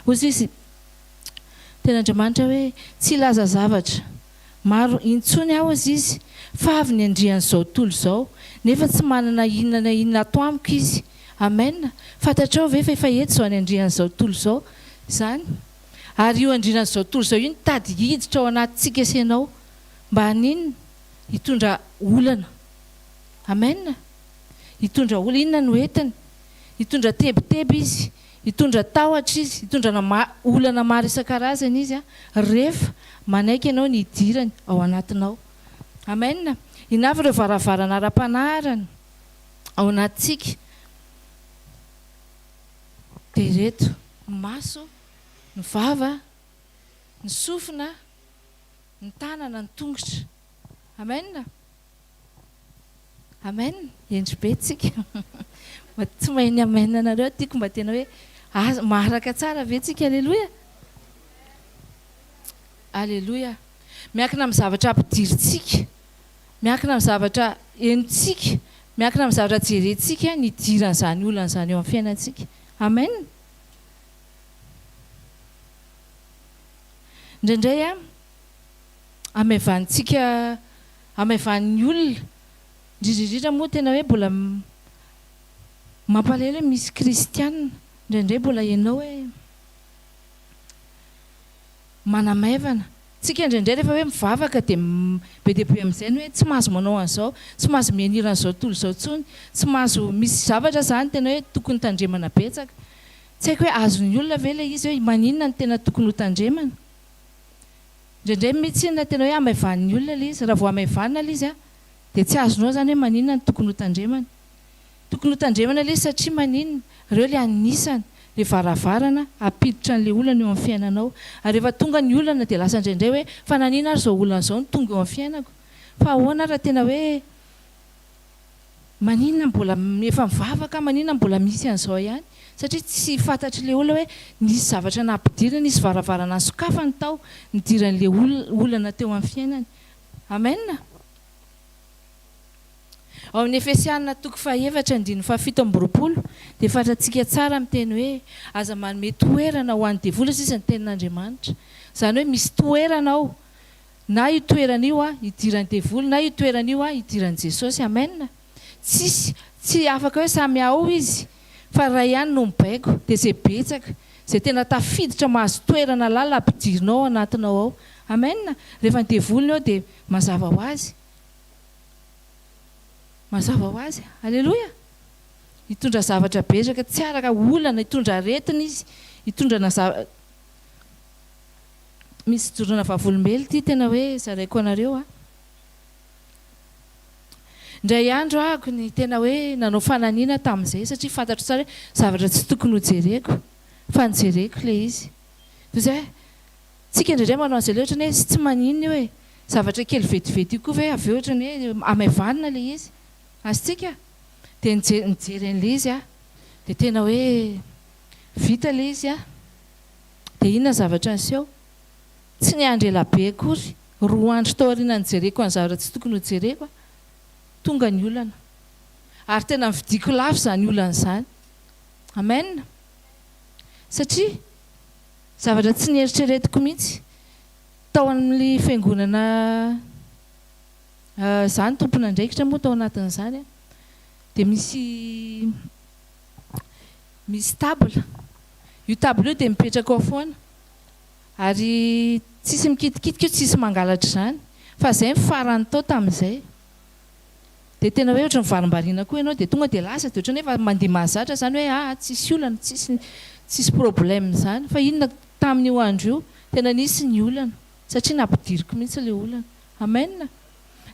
Hoy izy, Tenin'Andriamanitra hoe, Tsy hilaza zavatra maro intsony aho, hoy izy, fa avy ny andrian'izao tontolo izao, nefa tsy manana inona na inona ato amiko izy. Amen! Fantatrao ve fa efa eto izany andrian'izao tontolo izao izany? Ary io andrian'izao tontolo izao io nitady hiditra ao anatintsika sy ianao. Mba haninona? Hitondra olana. Amen! Hitondra olana. Inona no entiny? Hitondra tebiteby izy. Hitondra tahotra izy, hitondra olana maro isan-karazany izy rehefa manaiky ianao ny hidirany ao anatinao. Amen! Inona avy ireo varavarana ara-panahy ao anatintsika? Dia ireto, ny maso, ny vava, ny sofina, ny tanana, ny tongotra. Amen! Amen! Hendry be tsika. Mba tsy mahay ny amen anareo tiako mba tena hoe aza maharaka tsara ve tsika Aleloia! Aleloia! Miankina amin'ny zavatra ampidirintsika, miankina amin'ny zavatra henontsika, miankina amin'ny zavatra jerentsika ny hidiran'izany olana izany eo amin'ny fiainantsika. Amen! Indraindray an, hamaivanintsika, hamaivanin'ny olona, indrindra indrindra moa tena hoe mbola mampalahelo hoe misy kristiana, indraindray mbola henonao hoe manamaivana. Tsika indraindray rehefa hoe mivavaka dia be dia be amin'izay ny hoe tsy mahazo manao an'izao, tsy mahazo mianira an'izao tontolo izao intsony, tsy mahazo, misy zavatra izany tena hoe tokony tandremana betsaka. Tsy haiko hoe azon'ny olona ve ilay izy hoe maninona no tena tokony ho tandremana? Indraindray mihitsy inona tena hoe hamaivanin'ny olona ilay izy. Raha vao hamaivanina ilay izy an, dia tsy azonao izany hoe maninona no tokony ho tandremana. Tokony ho tandremana ilay izy satria maninona? Ireo ilay anisany, ilay varavarana hampiditra an'ilay olana eo amin'ny fiainanao. Ary rehefa tonga ny olana dia lasa indraindray hoe fa naninona ary izao olana izao no tonga eo amin'ny fiainako? Fa ahoana ary raha tena hoe Maninona mbola efa mivavaka maninona mbola misy an'izao ihany? Satria tsy fantatr'ilay olona hoe nisy zavatra nampidirina, nisy varavarana nisokafany tao nidiran'ilay olana teo amin'ny fiainany. Amen! Ao amin'ny Efesianina toko fahaefatra andininy fahafito amby 20 dia fantatsika tsara miteny hoe aza manome toerana ho an'ny devoly sisa ny tenin'Andriamanitra. Izany hoe misy toerana ao. Na io toerana io a idiran'ny devoly na io toerana io a idiran'i Jesosy. Amen. Tsisy tsy afaka hoe samy ao izy fa ray ihany no mibaiko dia zay betsaka zay tena tafiditra mahazo toerana lalina ampidirinao ao anatinao ao. Amen. Rehefa ny devoly ny ao dia mazava ho azy. Mazava ho azy. Aleloia. Hitondra zavatra betsaka tsy araka olana, hitondra aretina izy, hitondra na zava Misy fijoroana vavolombelo ity tena hoe zaraiko anareo a. Indray andro ahako ny tena hoe nanao fananiana tamin'izay satria fantatro tsara hoe zavatra tsy tokony ho jereko fa nojereko ilay izy. Toy izay tsika indraindray manao an'izay ilay ohatran'ny hoe tsy maninona io e, zavatra kely vetivety io koa ve avy eo ohatran'ny hoe hamaivanina ilay izy. Azontsika? Dia nijery an'ilay izy aho dia tena hoe vita ilay izy an. Dia inona ny zavatra niseho? Tsy niandry ela be akory, 2 andro tao aoriana nijereko ny zavatra tsy tokony hojereko aho, tonga ny olana. Ary tena novidiako lafo izany olana izany. Amen! Satria zavatra tsy nieritreretiko mihitsy. Tao amin'ny fiangonana, izaho no tompon'andraikitra moa tao anatin'izany, dia misy misy table. Io table io dia mipetraka ao foana. Ary tsisy mikitikitika io, tsisy mangalatra izany. Fa izay ny farany tao tamin'izay. Dia tena hoe ohatran'ny varimbariana koa ianao dia tonga dia lasa dia ohatran'ny hoe efa mandeha mahazatra izany hoe aa tsisy olana, tsisy tsisy problème izany. Fa inona tamin'io andro io, tena nisy ny olana. Satria nampidiriko mihitsy ilay olana. Amen!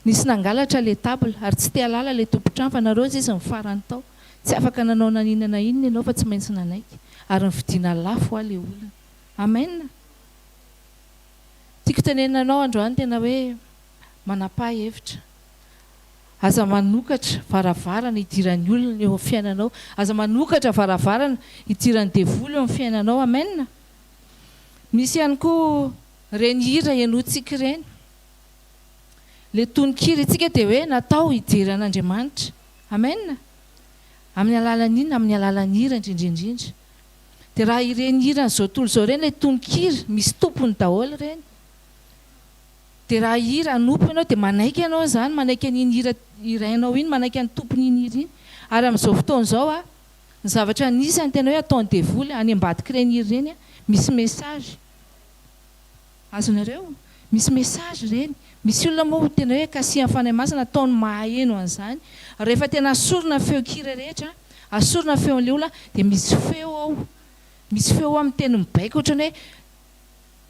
Nisy nangalatra ilay table ary tsy te halala ilay tompon-trano fa nareo izy ny farany tao. Tsy afaka nanao na inona na inona ianao fa tsy maintsy nanaiky ary nividiana lafo hoa le olana. Amen! Tiako tenenina anao androany tena hoe manapaha hevitra. Aza manokatra varavarana hidiran'ny olona eo amin'ny fiainanao. Aza manokatra varavarana hidiran'ny devoly eo amin'ny fiainanao. Amen! Misy ihany koa ireny hira henointsika ireny. Le tononkira itsika dia hoe natao hijery an'Andriamanitra. Amen! Amin'ny alalan'ny inona? Amin'ny alalan'ny hira indrindra indrindra. Dia raha ireny hiran'izao tontolo izao ireny ilay tononkira, misy tompony daholo ireny. Dia raha hira hanompo ianao dia manaiky ianao izany, manaiky an'iny hira hirainao iny, manaiky an'ny tompon'iny hira iny. Ary amin'izao fotoana izao an, ny zavatra anisany tena hoe ataon'ny devoly any ambadik'ireny hira ireny an, misy message. Azonareo? Misy message ireny. Misy olona moa tena hoe kasihan'ny Fanahy Masina ataony maheno an'izany. Rehefa tena asorina ny feon-kira rehetra, asorina ny feon'ilay olona dia misy feo ao. Misy feo ao miteny mibaiko ohatran'ny hoe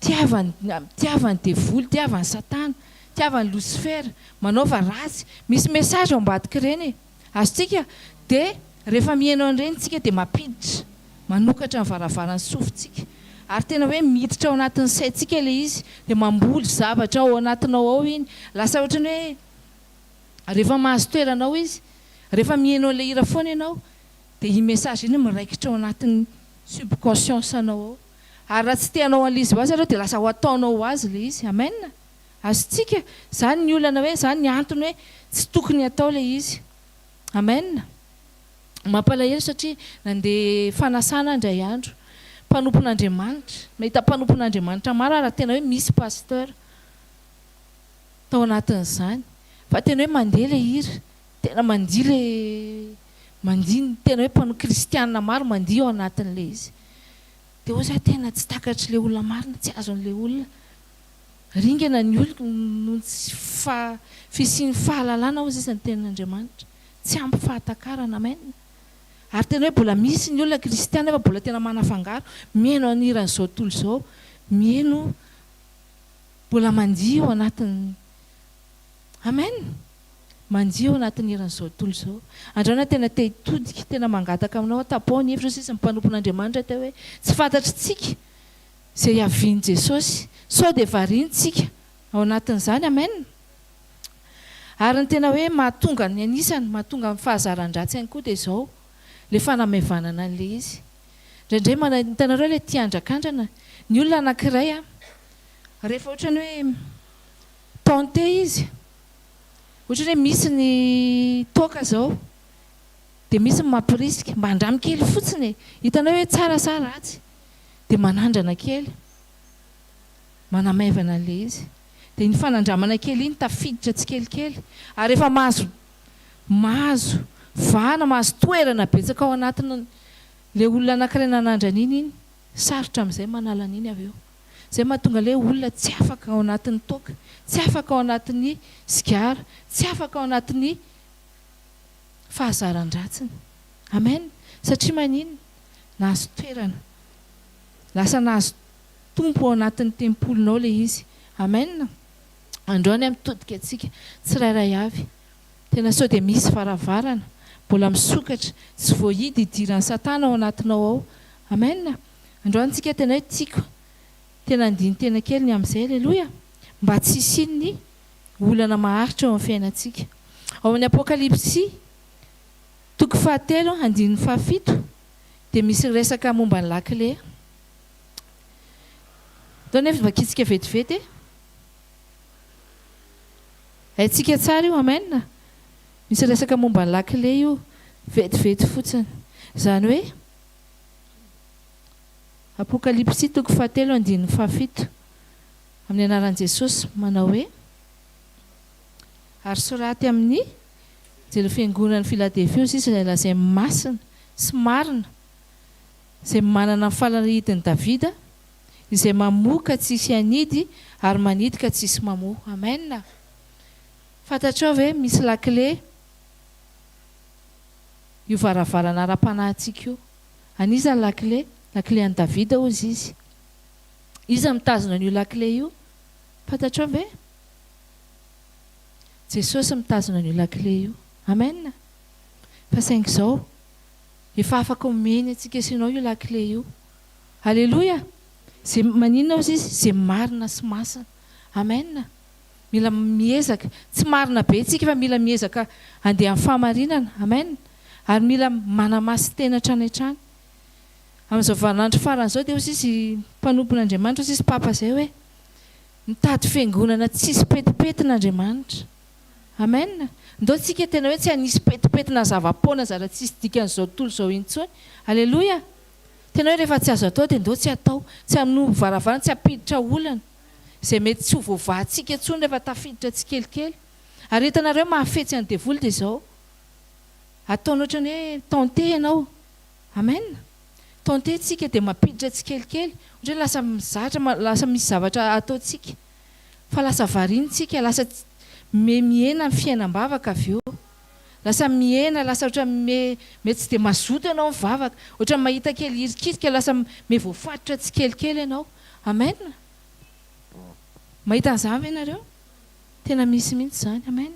tiava ny tiava ny devoly, tiava ny satana, tiava ny losifera, manaova ratsy. Misy message ao ambadik'ireny e. Azontsika? Dia rehefa mihaino an'ireny isika dia mampiditra, manokatra ny varavaran'ny sofintsika. Ary tena hoe miditra ao anatin'ny saintsika ilay izy, dia mamboly zavatra ao anatinao ao iny. Lasa ohatran'ny hoe rehefa mahazo toerana ao izy. Rehefa miheno an'ilay hira foana ianao dia iny message iny miraikitra ao anatin'ny subconscience anao ao. Ary raha tsy te hanao an'ilay izy ho azy ianao dia lasa ho ataonao ho azy ilay izy. Amen. Azontsika? Izany ny olana hoe, izany ny antony hoe tsy tokony hatao ilay izy. Amen. Mampalahelo satria nandeha fanasana aho indray andro. Mpanompon'Andriamanitra. Nahita mpanompon'Andriamanitra maro aho raha tena hoe misy pasteur tao anatin'izany. Fa tena hoe mandeha ilay hira. Tena mandihy ilay, mandihy ny tena hoe mpanompo kristiana maro mandihy ao anatin'ilay izy. Dia hoy za tena tsy takatr'ilay olona marina, tsy azon'ilay olona. Ringana ny oloko noho ny tsy fisian'ny fahalalana hozy izy ny tenin'Andriamanitra. Tsy ampy fahatakarana. Amen. Ary tena hoe mbola misy ny olona kristiana nefa mbola tena manafangaro, mihaino ny hiran'izao tontolo izao, mihaino, mbola mandihy ao anatin'ny. Amen. Mandihy ao anatin'ny hiran'izao tontolo izao. Androany aho tena te hitodika, tena mangataka aminao aho, tapaho ny hevitra hoy sisa ny mpanompon'Andriamanitra teo hoe tsy fantatr'tsika izay hiavian'i Jesosy. Sao dia variana tsika ao anatin'izany. Amen. Ary ny tena hoe mahatonga ny anisany, mahatonga ny fahazaran-dratsy ihany koa dia izao, ilay fanamaivanana an'ilay izy. Indraindray mana, hitanareo ilay tia andrakandrana, ny olona anankiray an, rehefa ohatrany hoe tenté izy, ohatrany hoe misy ny toaka izao, dia misy ny mampirisika, mba andramo kely fotsiny e, hitanao hoe tsara sa ratsy, dia manandrana kely, manamaivana an'ilay izy. Dia iny fanandramana kely iny tafiditra tsikelikely ary efa mahazo mahazo vahana, mahazo toerana betsaka ao anatin ilay olona anankiray nanandrana iny iny, sarotra amin'izay manala an'iny avy eo. Izay mahatonga ilay olona tsy afaka ao anatin'ny toaka, tsy afaka ao anatin'ny sigara, tsy afaka ao anatin'ny fahazaran-dratsiny. Amen! Satria maninona? Nahazo toerana. Lasa nahazo Tompo ao anatin'ny tempolinao ilay izy. Amen! Androany aho mitodika antsika tsirairay avy. Tena sao dia misy varavarana mbola misokatra tsy voahidy hidiran'i satana ao anatinao ao. Amen! Androany tsika tena hoe tiako tena handini-tena kely ny amin'izay. Aleloia! Mba tsy hisian'ny olana maharitra eo amin'ny fiainantsika. Ao amin'ny Apokalypsy toko fahatelo andininy fahafito dia misy resaka momba ny lakile. Ndao nefa vakintsika vetivety e. Haintsika tsara io, amen. Misy resaka momba ny lakile io, vetivety fotsiny. Izany hoe, Apokalypsy toko fahatelo andininy fahafito, amin'ny anaran'i Jesosy, manao hoe, Ary soraty amin'ny anjelin'ny fiangonan'i Filadelfia hozy izy, ilay lazainy masina sy marina, izay manana ny falalahidin'i Davida, izay mamoha ka tsy hisy hanidy ary manidy ka tsy hisy mamoha. Amen! Fantatrao ve, misy lakile io varavarana ara-panahintsika io. An'iza ny lakile? Lakile an'i Davida hozy izy. Iza mitazona an'io lakile io? Fantatrao ve? Jesosy mitazona an'io lakile io. Amen! Fa saingy izao, Efa afaka omeny antsika sy ianao io lakile io. Aleloia! Ze maninona ozy izy? Ze marina sy masina. Amen! Mila miezaka. Tsy marina be tsika fa mila miezaka andeha amin'ny fahamarinana. Amen! Ary mila manamasin-tena hatrany hatrany. Amin'izao vaninandro farany izao dia ozy izy mpanompon'Andriamanitra ozy izy Papa izay hoe mitady fiangonana tsisy petipetina Andriamanitra. Amen! Ndao tsika tena hoe tsy hanisy petipetina zava-poana zara tsisy dikan'izao tontolo izao intsony. Aleloia! Tena hoe rehefa tsy azo atao dia ndao tsy atao. Tsy hanombo varavarana, tsy hampiditra olana. Izay mety tsy ho voavahantsika intsony rehefa tafiditra tsikelikely. Ary hitanareo mahafetsy an'ny devoly dia izao. Ataony ohatran'ny hoe tenter ianao. Amen! Tenter tsika dia mampiditra tsikelikely. Ohatra hoe lasa mizatra, lasa misy zavatra ataontsika. Fa lasa variana tsika, lasa me mihena ny fiainam-bavaka avy eo. Lasa mihena, lasa ohatran'ny me me tsy dia mazoto ianao mivavaka. Ohatran'ny mahita kely hirikirika, lasa me voafatotra tsikelikely ianao. Amen! Mahita an'izany ve nareo? Tena misy mihitsy izany. Amen!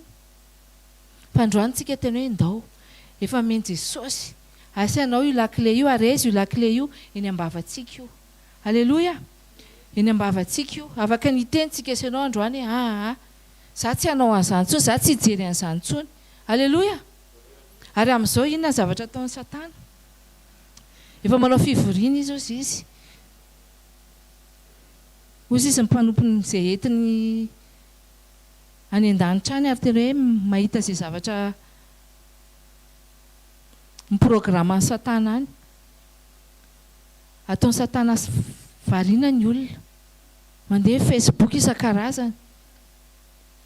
Fa androany tsika tena hoe ndao, efa omen'i Jesosy asainao io lakile io, ary aiza io lakile io? Eny am-bavantsika io. Aleloia! Eny am-bavantsika io. Afaka ny hiteny tsika sy ianao androany hoe, Aa, za tsy hanao an'izany intsony, za tsy hijery an'izany intsony. Aleloia! Ary amin'izao inona ny zavatra ataon'i Satana? Efa manao fivoriana izy hozy izy. Hozy izy ny mpanompony izay entiny any an-danitra any ary tena hoe mahita izay zavatra miprograman'i Satana any. Ataon'i Satana variana ny olona. Mandeha Facebook isan-karazany.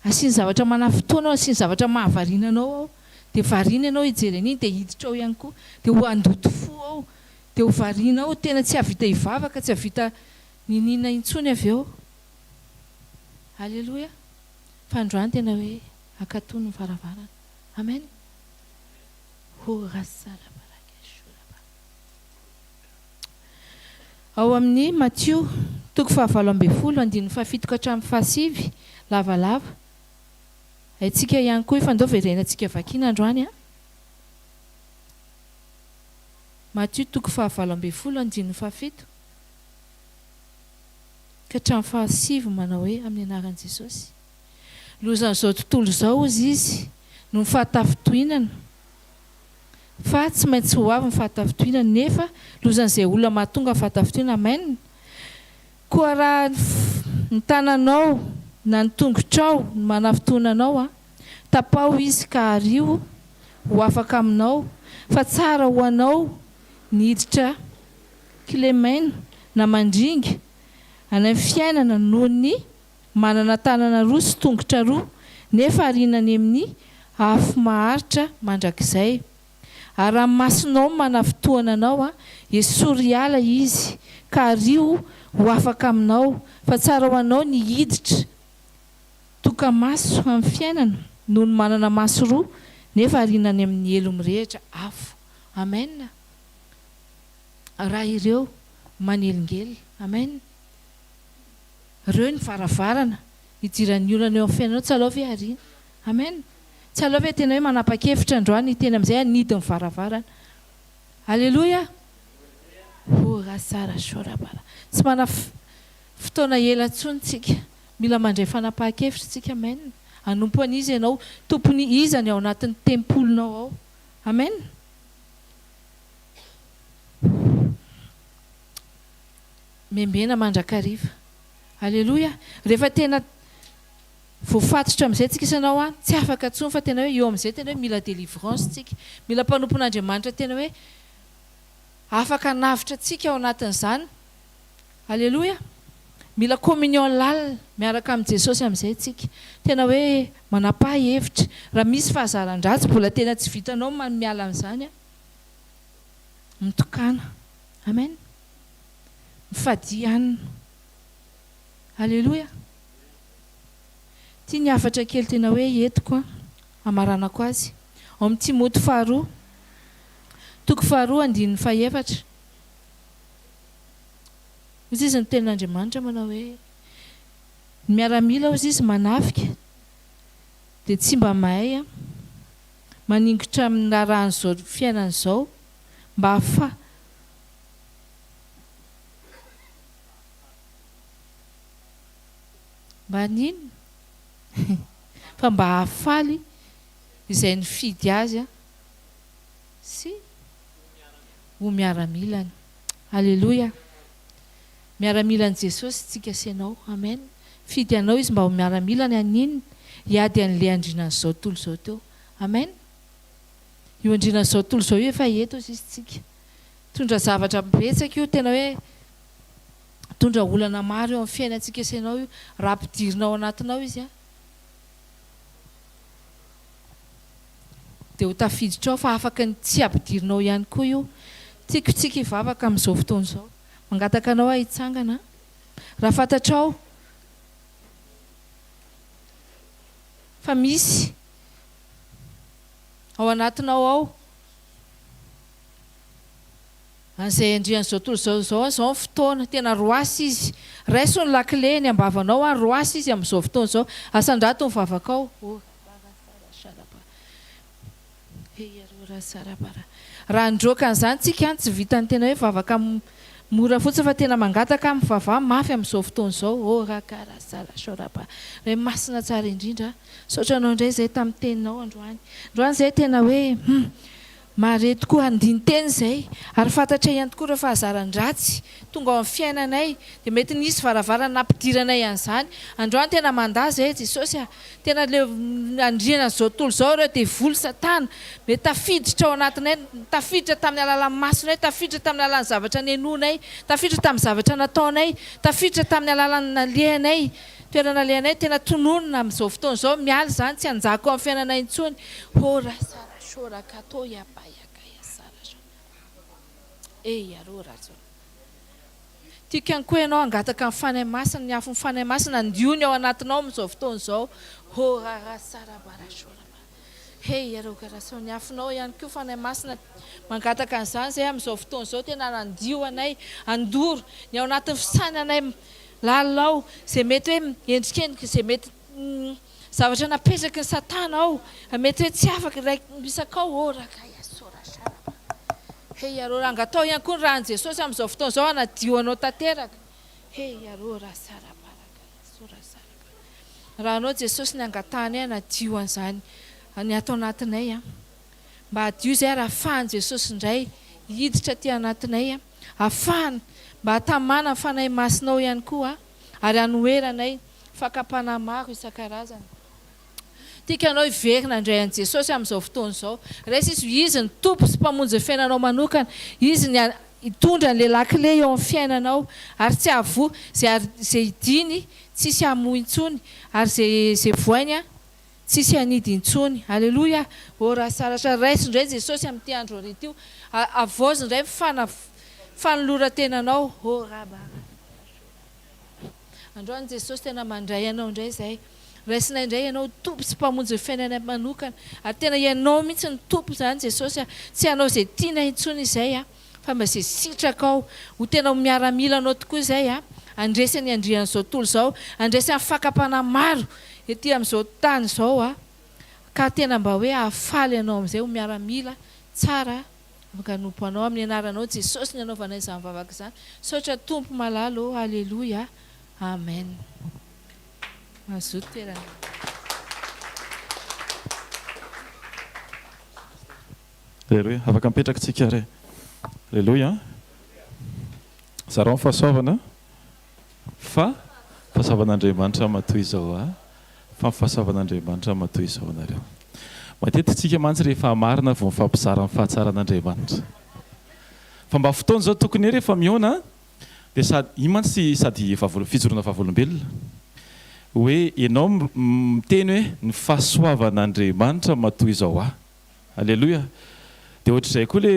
Asiany zavatra manafintohina ao, asiany zavatra mahavariana anao ao. Dia variana ianao hijery an'iny dia hiditra ao ihany koa. Dia ho handoto fo ao. Dia ho variana ao, tena tsy hahavita hivavaka, tsy hahavita niniana intsony avy eo. Aleloia. Fa androany tena hoe akatony ny varavarana. Amen. Ao amin'ny Matio, toko fahavalo ambin'ny folo, andininy fahafito ka hatramin'ny fahasivy, lavalava. Haintsika ihany koa io fa ndao verenantsika vakiana androany an. Matio toko fahavalo ambin'ny folo, andininy fahafito ka hatramin'ny fahasivy manao hoe amin'ny anaran'i Jesosy. Lozan'izao tontolo izao hozy izy noho ny fahatafintohinana fa tsy maintsy ho avy ny fahatafintohinana nefa lozan'izay olona mahatonga ny fahatafintohinana amen koa raha ny tananao na ny tongotrao no manafintohina anao an tapaho izy ka ario ho afaka aminao fa tsara ho anao ny hiditra kilemaina na mandringa any amin'ny fiainana noho ny manana tanana roa sy tongotra roa, nefa ariana any amin'ny afo maharitra mandrakizay. Ary raha ny masonao no manafintohina anao, esory hiala izy, ka ario ho afaka aminao, fa tsara ho anao ny hiditra toka-maso amin'ny fiainana, noho ny manana maso roa, nefa ariana any amin'ny helo mirehitra afo. Amen. Raha ireo manelingelina. Amen. Reo ny varavarana hidiran'ny olana eo amin'ny fiainanao tsy alao ve ariana? Amen! Tsy alao ve tena hoe manapa-kevitra androany hiteny amin'izay hanidy ny varavarana? Aleloia! Horasara shorabara. Tsy mana fotoana ela intsony tsika. Mila mandray fanapahan-kevitra tsika. Amen! Hanompo an'iza ianao? Tompony iza ny ao anatin'ny tempolinao ao? Amen! Membena mandrakariva. Aleloia! Rehefa tena voafatotra amin'izay tsika sy ianao an, tsy afaka intsony fa tena hoe eo amin'izay tena hoe mila délivrance tsika. Mila mpanompon'Andriamanitra tena hoe afaka hanavotra antsika ao anatin'izany. Aleloia! Mila communion lalina miaraka amin'i Jesosy amin'izay tsika. Tena hoe manapaha hevitra. Raha misy fahazaran-dratsy mbola tena tsy vitanao ny miala amin'izany an, mitokàna. Amen. Mifadia hanina. Aleloia. Ity ny hafatra kely tena hoe entiko an, hamaranako azy. Ao amin'ny Timoty faharoa, toko faharoa andininy fahefatra. Hoy izy ny tenin'Andriamanitra manao hoe, ny miaramila hoy izy manafika dia tsy mba mahay an, maningotra amin'ny raharahan'izao fiainana izao mba hahafaha Mba haninona? Fa mba hahafaly izay nifidy azy sy ho miaramilany. Aleloia! Miaramilan'i Jesosy tsika sy ianao. Amen. Fidy anao Izy mba ho miaramilany haninona? Hiady an'ilay andrinan'izao tontolo izao teo. Amen. Io andrinan'izao tontolo izao io efa eto izy tsika. Mitondra zavatra betsaka io, tena hoe mitondra olana maro eo amin'ny fiainantsika sy ianao io, raha ampidirina ao anatinao izy an, dia ho tafiditra ao fa afaka ny tsy ampidirina ao ihany koa io. Tiako tsika hivavaka amin'izao fotoana izao. Mangataka anao aho hitsangana an. Raha fantatrao fa misy ao anatinao ao, An'izay andrian'izao tontolo izao izao an, izao ny fotoana, tena roasy izy. Raiso ny lakile eny am-bavanao an, roasy izy amin'izao fotoana izao. Asandrato ny vavakao. Raha handroaka an'izany tsika an, tsy vitan'ny tena hoe vavaka. Mora fotsiny fa tena mangataka aho mivavaha mafy amin'izao fotoana izao oh rakarasarashoraba Ray masina tsara indrindra misaotra anao indray izay tamin'ny teninao androany androany izay tena hoe hum mahare tokoa handini-teny izay ary fantatray ihany tokoa ireo fahazaran-dratsy tonga ao amin'ny fiainanay dia mety nisy varavarana nampidiranay an'izany androany tena mandà izay Jesosy a Tena le andriana an'izao tontolo izao ireo devoly satana mety tafiditra ao anatinay, tafiditra tamin'ny alalan'ny masonay, tafiditra tamin'ny alalan'ny zavatra nenoinay, tafiditra tamin'ny zavatra nataonay, tafiditra tamin'ny alalan'ny nalehanay, toerana nalehanay, tena tononina amin'izao fotoana izao, miala izany tsy hanjaka ao amin'ny fiainanay intsony, Hora sara shora kato ya ba ya ka ya sara shora eh ya ro ra tsora. Tiako ihany koa ianao hangataka ny Fanahy Masina, ny afon'ny Fanahy Masina handio ny ao anatinao amin'izao fotoana izao. Horarasarabarashoraba. Hey, Arogarasao ny afonao ihany koa Fanahy Masina. Mangataka an'izany izahay amin'izao fotoana izao, tena handio anay, handoro ny ao anatin'ny fisainanay lalina ao, izay mety hoe endrikendrika, izay mety zavatra napetraky ny satana ao, mety hoe tsy afaka, ilay misakao, Horakayasorasharaba. Hey arô angatao ihany koa ny ràn'i Jesosy amin'izao fotoana izao hanadio anao tanteraka. Hey arô rasarabaraka sorasarabara. Rànao Jesosy ny angatahanay hanadio an'izany ny ato anatinay a. Mba hadio izay ary ahafahan'i Jesosy indray hiditra aty anatinay a. Ahafahany mba hatamana ny Fanahy Masinao ihany koa ary hanoheranay fakam-panahy maro isan-karazany. Tiako ianao hiverina handray an'i Jesosy amin'izao fotoana izao. Raiso Izy ho Izy ny Tompo sy Mpamonjy ny fiainanao manokana. Izy ny hitondra an'ilay lakile eo amin'ny fiainanao. Ary tsy hahavoa izay ary izay hidiany tsisy hamoa intsony. Ary izay izay voainy tsisy hanidy intsony. Aleloia! Oh raha saratra raiso indray Jesosy amin'ity andro hariva ity. Havaozy indray ny fana fanoloran-tenanao. Oh raha. Androany Jesosy tena mandray anao indray izay. Raisinay indray Ianao ho Tompo sy Mpamonjy ny fiainanay manokana. Ary tena Ianao mihitsy no Tompo izany Jesosy a. Tsy hanao izay tianay intsony izay a, fa mba izay sitrakao. Ho tena ho miaramilanao tokoa izay a. Handresy ny andrian'izao tontolo izao, handresy ny fakam-panahy maro ety amin'izao tany izao a. Ka tena mba hoe hahafaly Anao amin'izay ho miaramila tsara afaka hanompo Anao. Amin'ny anaranao Jesosy ny anaovanay izany vavaka izany. Misaotra Tompo malala ô. Aleloia. Amen. Mazoto toerana. Aleloia. Afaka mipetraka tsika re. Aleloia. Zarao ny fahasoavana fa fahasoavan'Andriamanitra matoa izao a. Fa ny fahasoavan'Andriamanitra matoa izao anareo. Matetika tsika mantsy rehefa marina vao mifampizara ny fahatsaran'Andriamanitra. Fa mba fotoana izao tokony hoe rehefa mihaona Dia sady, iny mantsy sady vavolo, fijoroana vavolombelona. Hoe ianao miteny hoe ny fahasoavan'Andriamanitra matoa izao ahy. Aleloia. Dia ohatr'izay koa le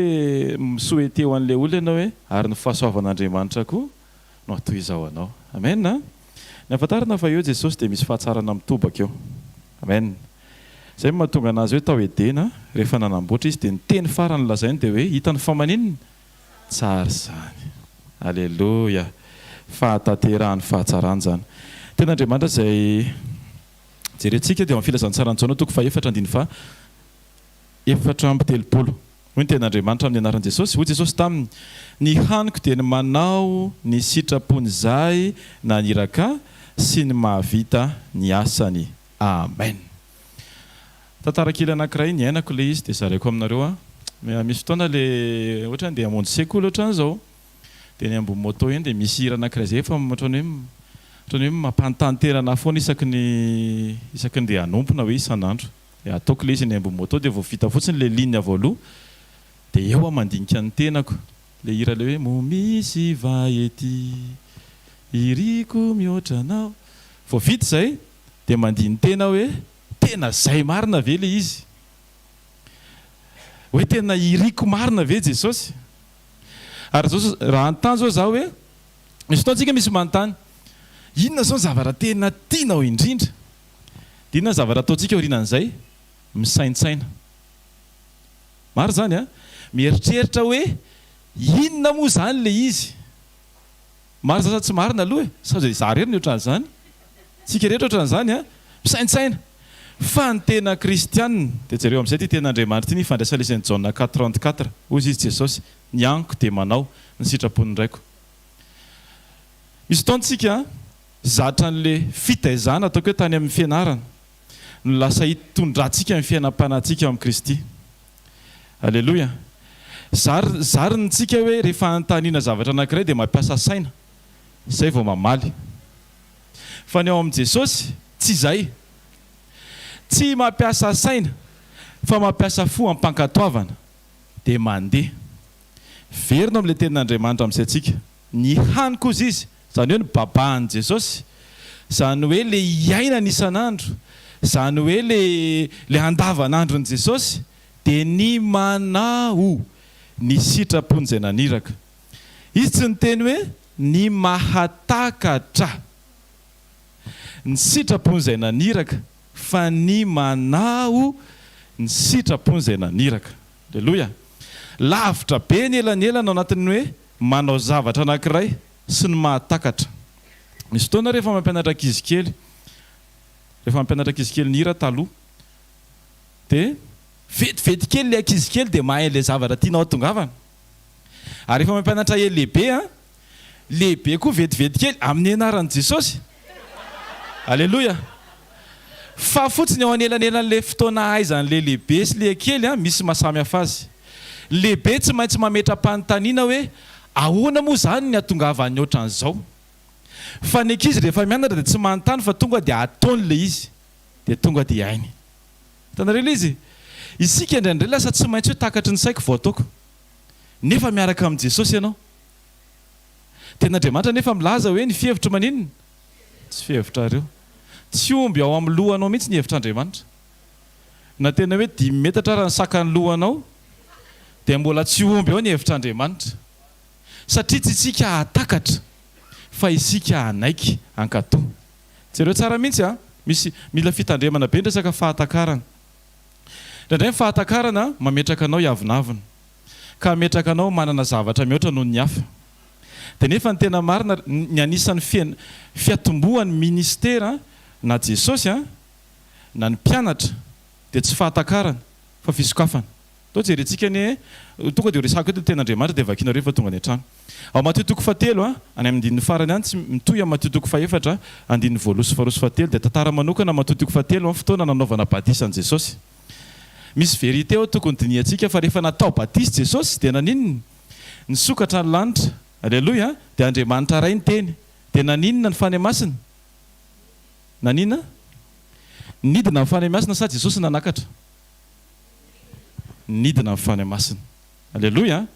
mi-souhaiter ho an'ilay olona ianao hoe ary ny fahasoavan'Andriamanitra koa no hatoy izao anao. Amen a! Ny ahafantarana fa eo Jesosy dia misy fahatsarana mitobaka eo. Amen. Izay no mahatonga anazy hoe tao Edena, rehefa nanamboatra izy dia ny teny farany nolazainy dia hoe hitany fa maninona? Tsara izany. Aleloia. Fahatanterahan'ny fahatsarana izany. Tena Andriamanitra izay jerentsika dia ao amin'ny Filazantsaran'i Jaona toko fahefatra andininy faha 34. Hoy ny tenin'Andriamanitra amin'ny anaran'i Jesosy, hoy Jesosy taminy, Ny haniko dia ny manao ny sitrapon'Izay naniraka Ahy sy ny mahavita ny asany. Amen. Tantara kely anankiray niainako ilay izy dia zaraiko aminareo an. Misy fotoana le ohatra andeha hamonjy sekoly ohatran'izao dia eny ambony moto eny dia misy hira anankiray izay efa ohatran'ny hoe ohatran'ny hoe mampanontany tena anahy foana isaky ny isaky ny ndeha hanompo na hoe isan'andro. Dia ataoko ilay izy eny ambony moto dia vao vita fotsiny ilay ligne voaloha dia eo aho mandinika ny tenako. Ilay hira ilay hoe moa misy va ety iriko mihoatra anao. Vao vita izay dia mandini-tena aho hoe Tena zay marina ve le izy? Hoe tena iriko marina ve Jesosy? Ary zao raha anontany zao za hoe, misy fotoana tsika misy manontany, inona zao ny zavatra tena tianao indrindra? Dia inona ny zavatra ataontsika aorianan'izay? Misaintsaina. Marina izany an? Mieritreritra hoe inona moa izany le izy? Marina sa tsy marina aloha e? Sao dia izaho irery no ohatran'izany? Tsika rehetra ohatran'izany an! Misaintsaina! Fa ny tena kristiana, dia jereo amin'izay ity tenin'Andriamanitra ity ny ifandraisan'ilay izy an'i Jaona 4 34, hozy izy Jesosy, Ny amiko dia manao ny sitrapon'ny Raiko. Misy fotoana tsika zatra an'le fitaizana ataoko hoe tany amin'ny fianarana no lasa hitondrantsika ny fiainam-panahintsika ao amin'i Kristy. Aleloia! Zary, zariny tsika hoe rehefa anontaniana zavatra anankiray dia mampiasa saina izay vao mamaly. Fa ny ao amin'i Jesosy tsy izay. Tsy mampiasa saina fa mampiasa fo am-pankatoavana dia mandeha. Verina ao amin'ilay tenin'Andriamanitra amin'izay tsika. Ny hany kosa izy, izany hoe ny babahan'i Jesosy, izany hoe le iainany isan'andro, izany hoe le le andavanandron'i Jesosy dia ny manao ny sitrapon'izay naniraka. Izy tsy niteny hoe ny mahatakatra ny sitrapon'izay naniraka fa ny manao ny sitrapon'izay naniraka. Aleloia! Lavitra be ny elanelana ao anatin'ny hoe manao zavatra anankiray sy ny mahatakatra. Misy fotoana rehefa mampianatra ankizy kely, rehefa mampianatra ankizy kely ny hira taloha, dia vetivety kely ilay ankizy kely dia mahay an'ilay zavatra tianao hatongavana. Ary rehefa mampianatra ela lehibe an, Lehibe koa vetivety kely amin'ny anaran'i Jesosy. Aleloia. Fa fotsiny ao anelanelan'ilay fotoana ahaizan'ilay lehibe sy ilay kely an, misy maha samy hafa azy. Ny lehibe tsy maintsy mametra-panontaniana hoe ahoana moa izany ny hatongavan'ny ohatran'izao. Fa ny ankizy rehefa mianatra dia tsy manontany fa tonga dia ataony ilay izy dia tonga dia hainy. Hitanareo ilay izy? Isika indraindray lasa tsy maintsy hoe takatry ny saiko vao ataoko. Nefa miaraka amin'i Jesosy ianao. Tenin'Andriamanitra anefa milaza hoe ny fihevitro maninona? Tsy fihevitrareo. Tsy omby ao amin'ny lohanao mihitsy ny hevitr'Andriamanitra. Na tena hoe dimy metatra ara ny sakan'ny lohanao dia mbola tsy omby ao ny hevitr'Andriamanitra. Satria tsy isika hahatakatra fa isika hanaiky hankatò. Jereo tsara mihitsy a! Misy, mila fitandremana be ny resaka fahatakarana. Indraindray ny fahatakarana mametraka anao hiavonavona. ka hametraka anao manana zavatra mihoatra noho ny hafa. Dia nefa ny tena marina, ny anisan'ny fian, fiatombohan'ny ministera na Jesosy an, na ny mpianatra dia tsy fahatakarana fa fisokafana. Atao jerentsika anie, tonga dia ho resahako eto ny tenin'Andriamanitra dia vakinareo rehefa tonga any an-trano. Ao Matio toko fahatelo an, any amin'ny andininy farany any, tsy, mitohy amin'ny Matio toko fahefatra, andininy voaloha sy faharoa sy fahatelo, dia tantara manokana Matio toko fahatelo an, fotoana nanaovana batisa an'i Jesosy. Misy vérité ao tokony dinihantsika fa rehefa natao batisa Jesosy dia naninona? Nisokatra ny lanitra, Aleloia, dia Andriamanitra Ray niteny, dia naninona ny Fanahy Masina? Nanina? Nidina ny Fanahy Masina sa Jesosy nanakatra? Nidina ny Fanahy Masina. Aleloia.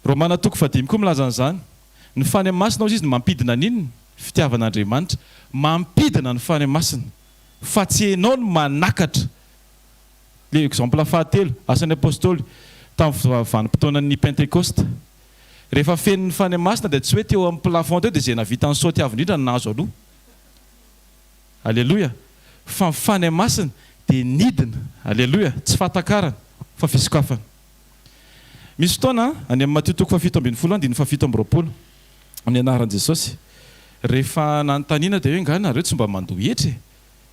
Romana toko fahadimy koa milaza an'izany. Ny Fanahy Masina hozy izy no mampidina an'inona? Fitiavan'Andriamanitra. Mampidina ny Fanahy Masina. Fa tsy enao no manakatra. Le exemple fahatelo, Asan'ny Apostoly, tamin'ny vanim-potoanan'ny Pentekosta. Rehefa feno ny Fanahy Masina dia tsy hoe teo amin'ny plafond teo dia izay nahavita ny saoty avo indrindra no nahazo aloha. Aleloia. Fa ny Fanahy Masina dia nidina. Aleloia. Tsy fahatakarana fa fisokafana. Misy fotoana, any amin'ny Matio toko fahafito ambinifolo andininy fahafito amby roapolo, amin'ny anaran'i Jesosy, rehefa nanontaniana dia hoe nga nareo tsy mba mandoa hetra e?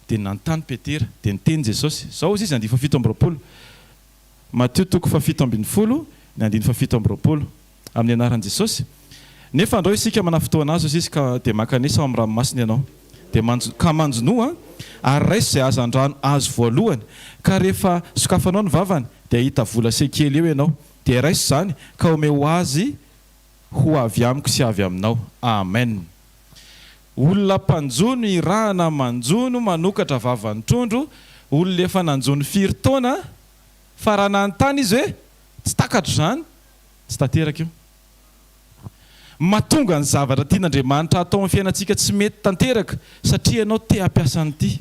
Dia nanontany Petera, dia niteny Jesosy, izao hozy izy, andininy fahafito amby roapolo, Matio toko fahafito ambinifolo, ny andininy fahafito amby roapolo, amin'ny anaran'i Jesosy, Nefa andrao isika manafintohina azy, hozy izy, ka dia mankanesa ao amin'ny ranomasina ianao, dia manjo, ka manjonoa, ary raiso izay hazandrano azo voalohany, ka rehefa sokafanao ny vavany, dia hahita vola sekely eo ianao, dia raiso izany, ka omeo azy ho avy amiko sy avy aminao. Amen. Olona mpanjono irahana manjono manokatra vavan'ny trondro, olona efa nanjono firy taona, fa raha nanontany izy hoe tsy takatro izany, tsy tanteraka io. Mahatonga ny zavatra tian'Andriamanitra hatao amin'ny fiainantsika tsy mety tanteraka satria ianao te hampiasa an'ity.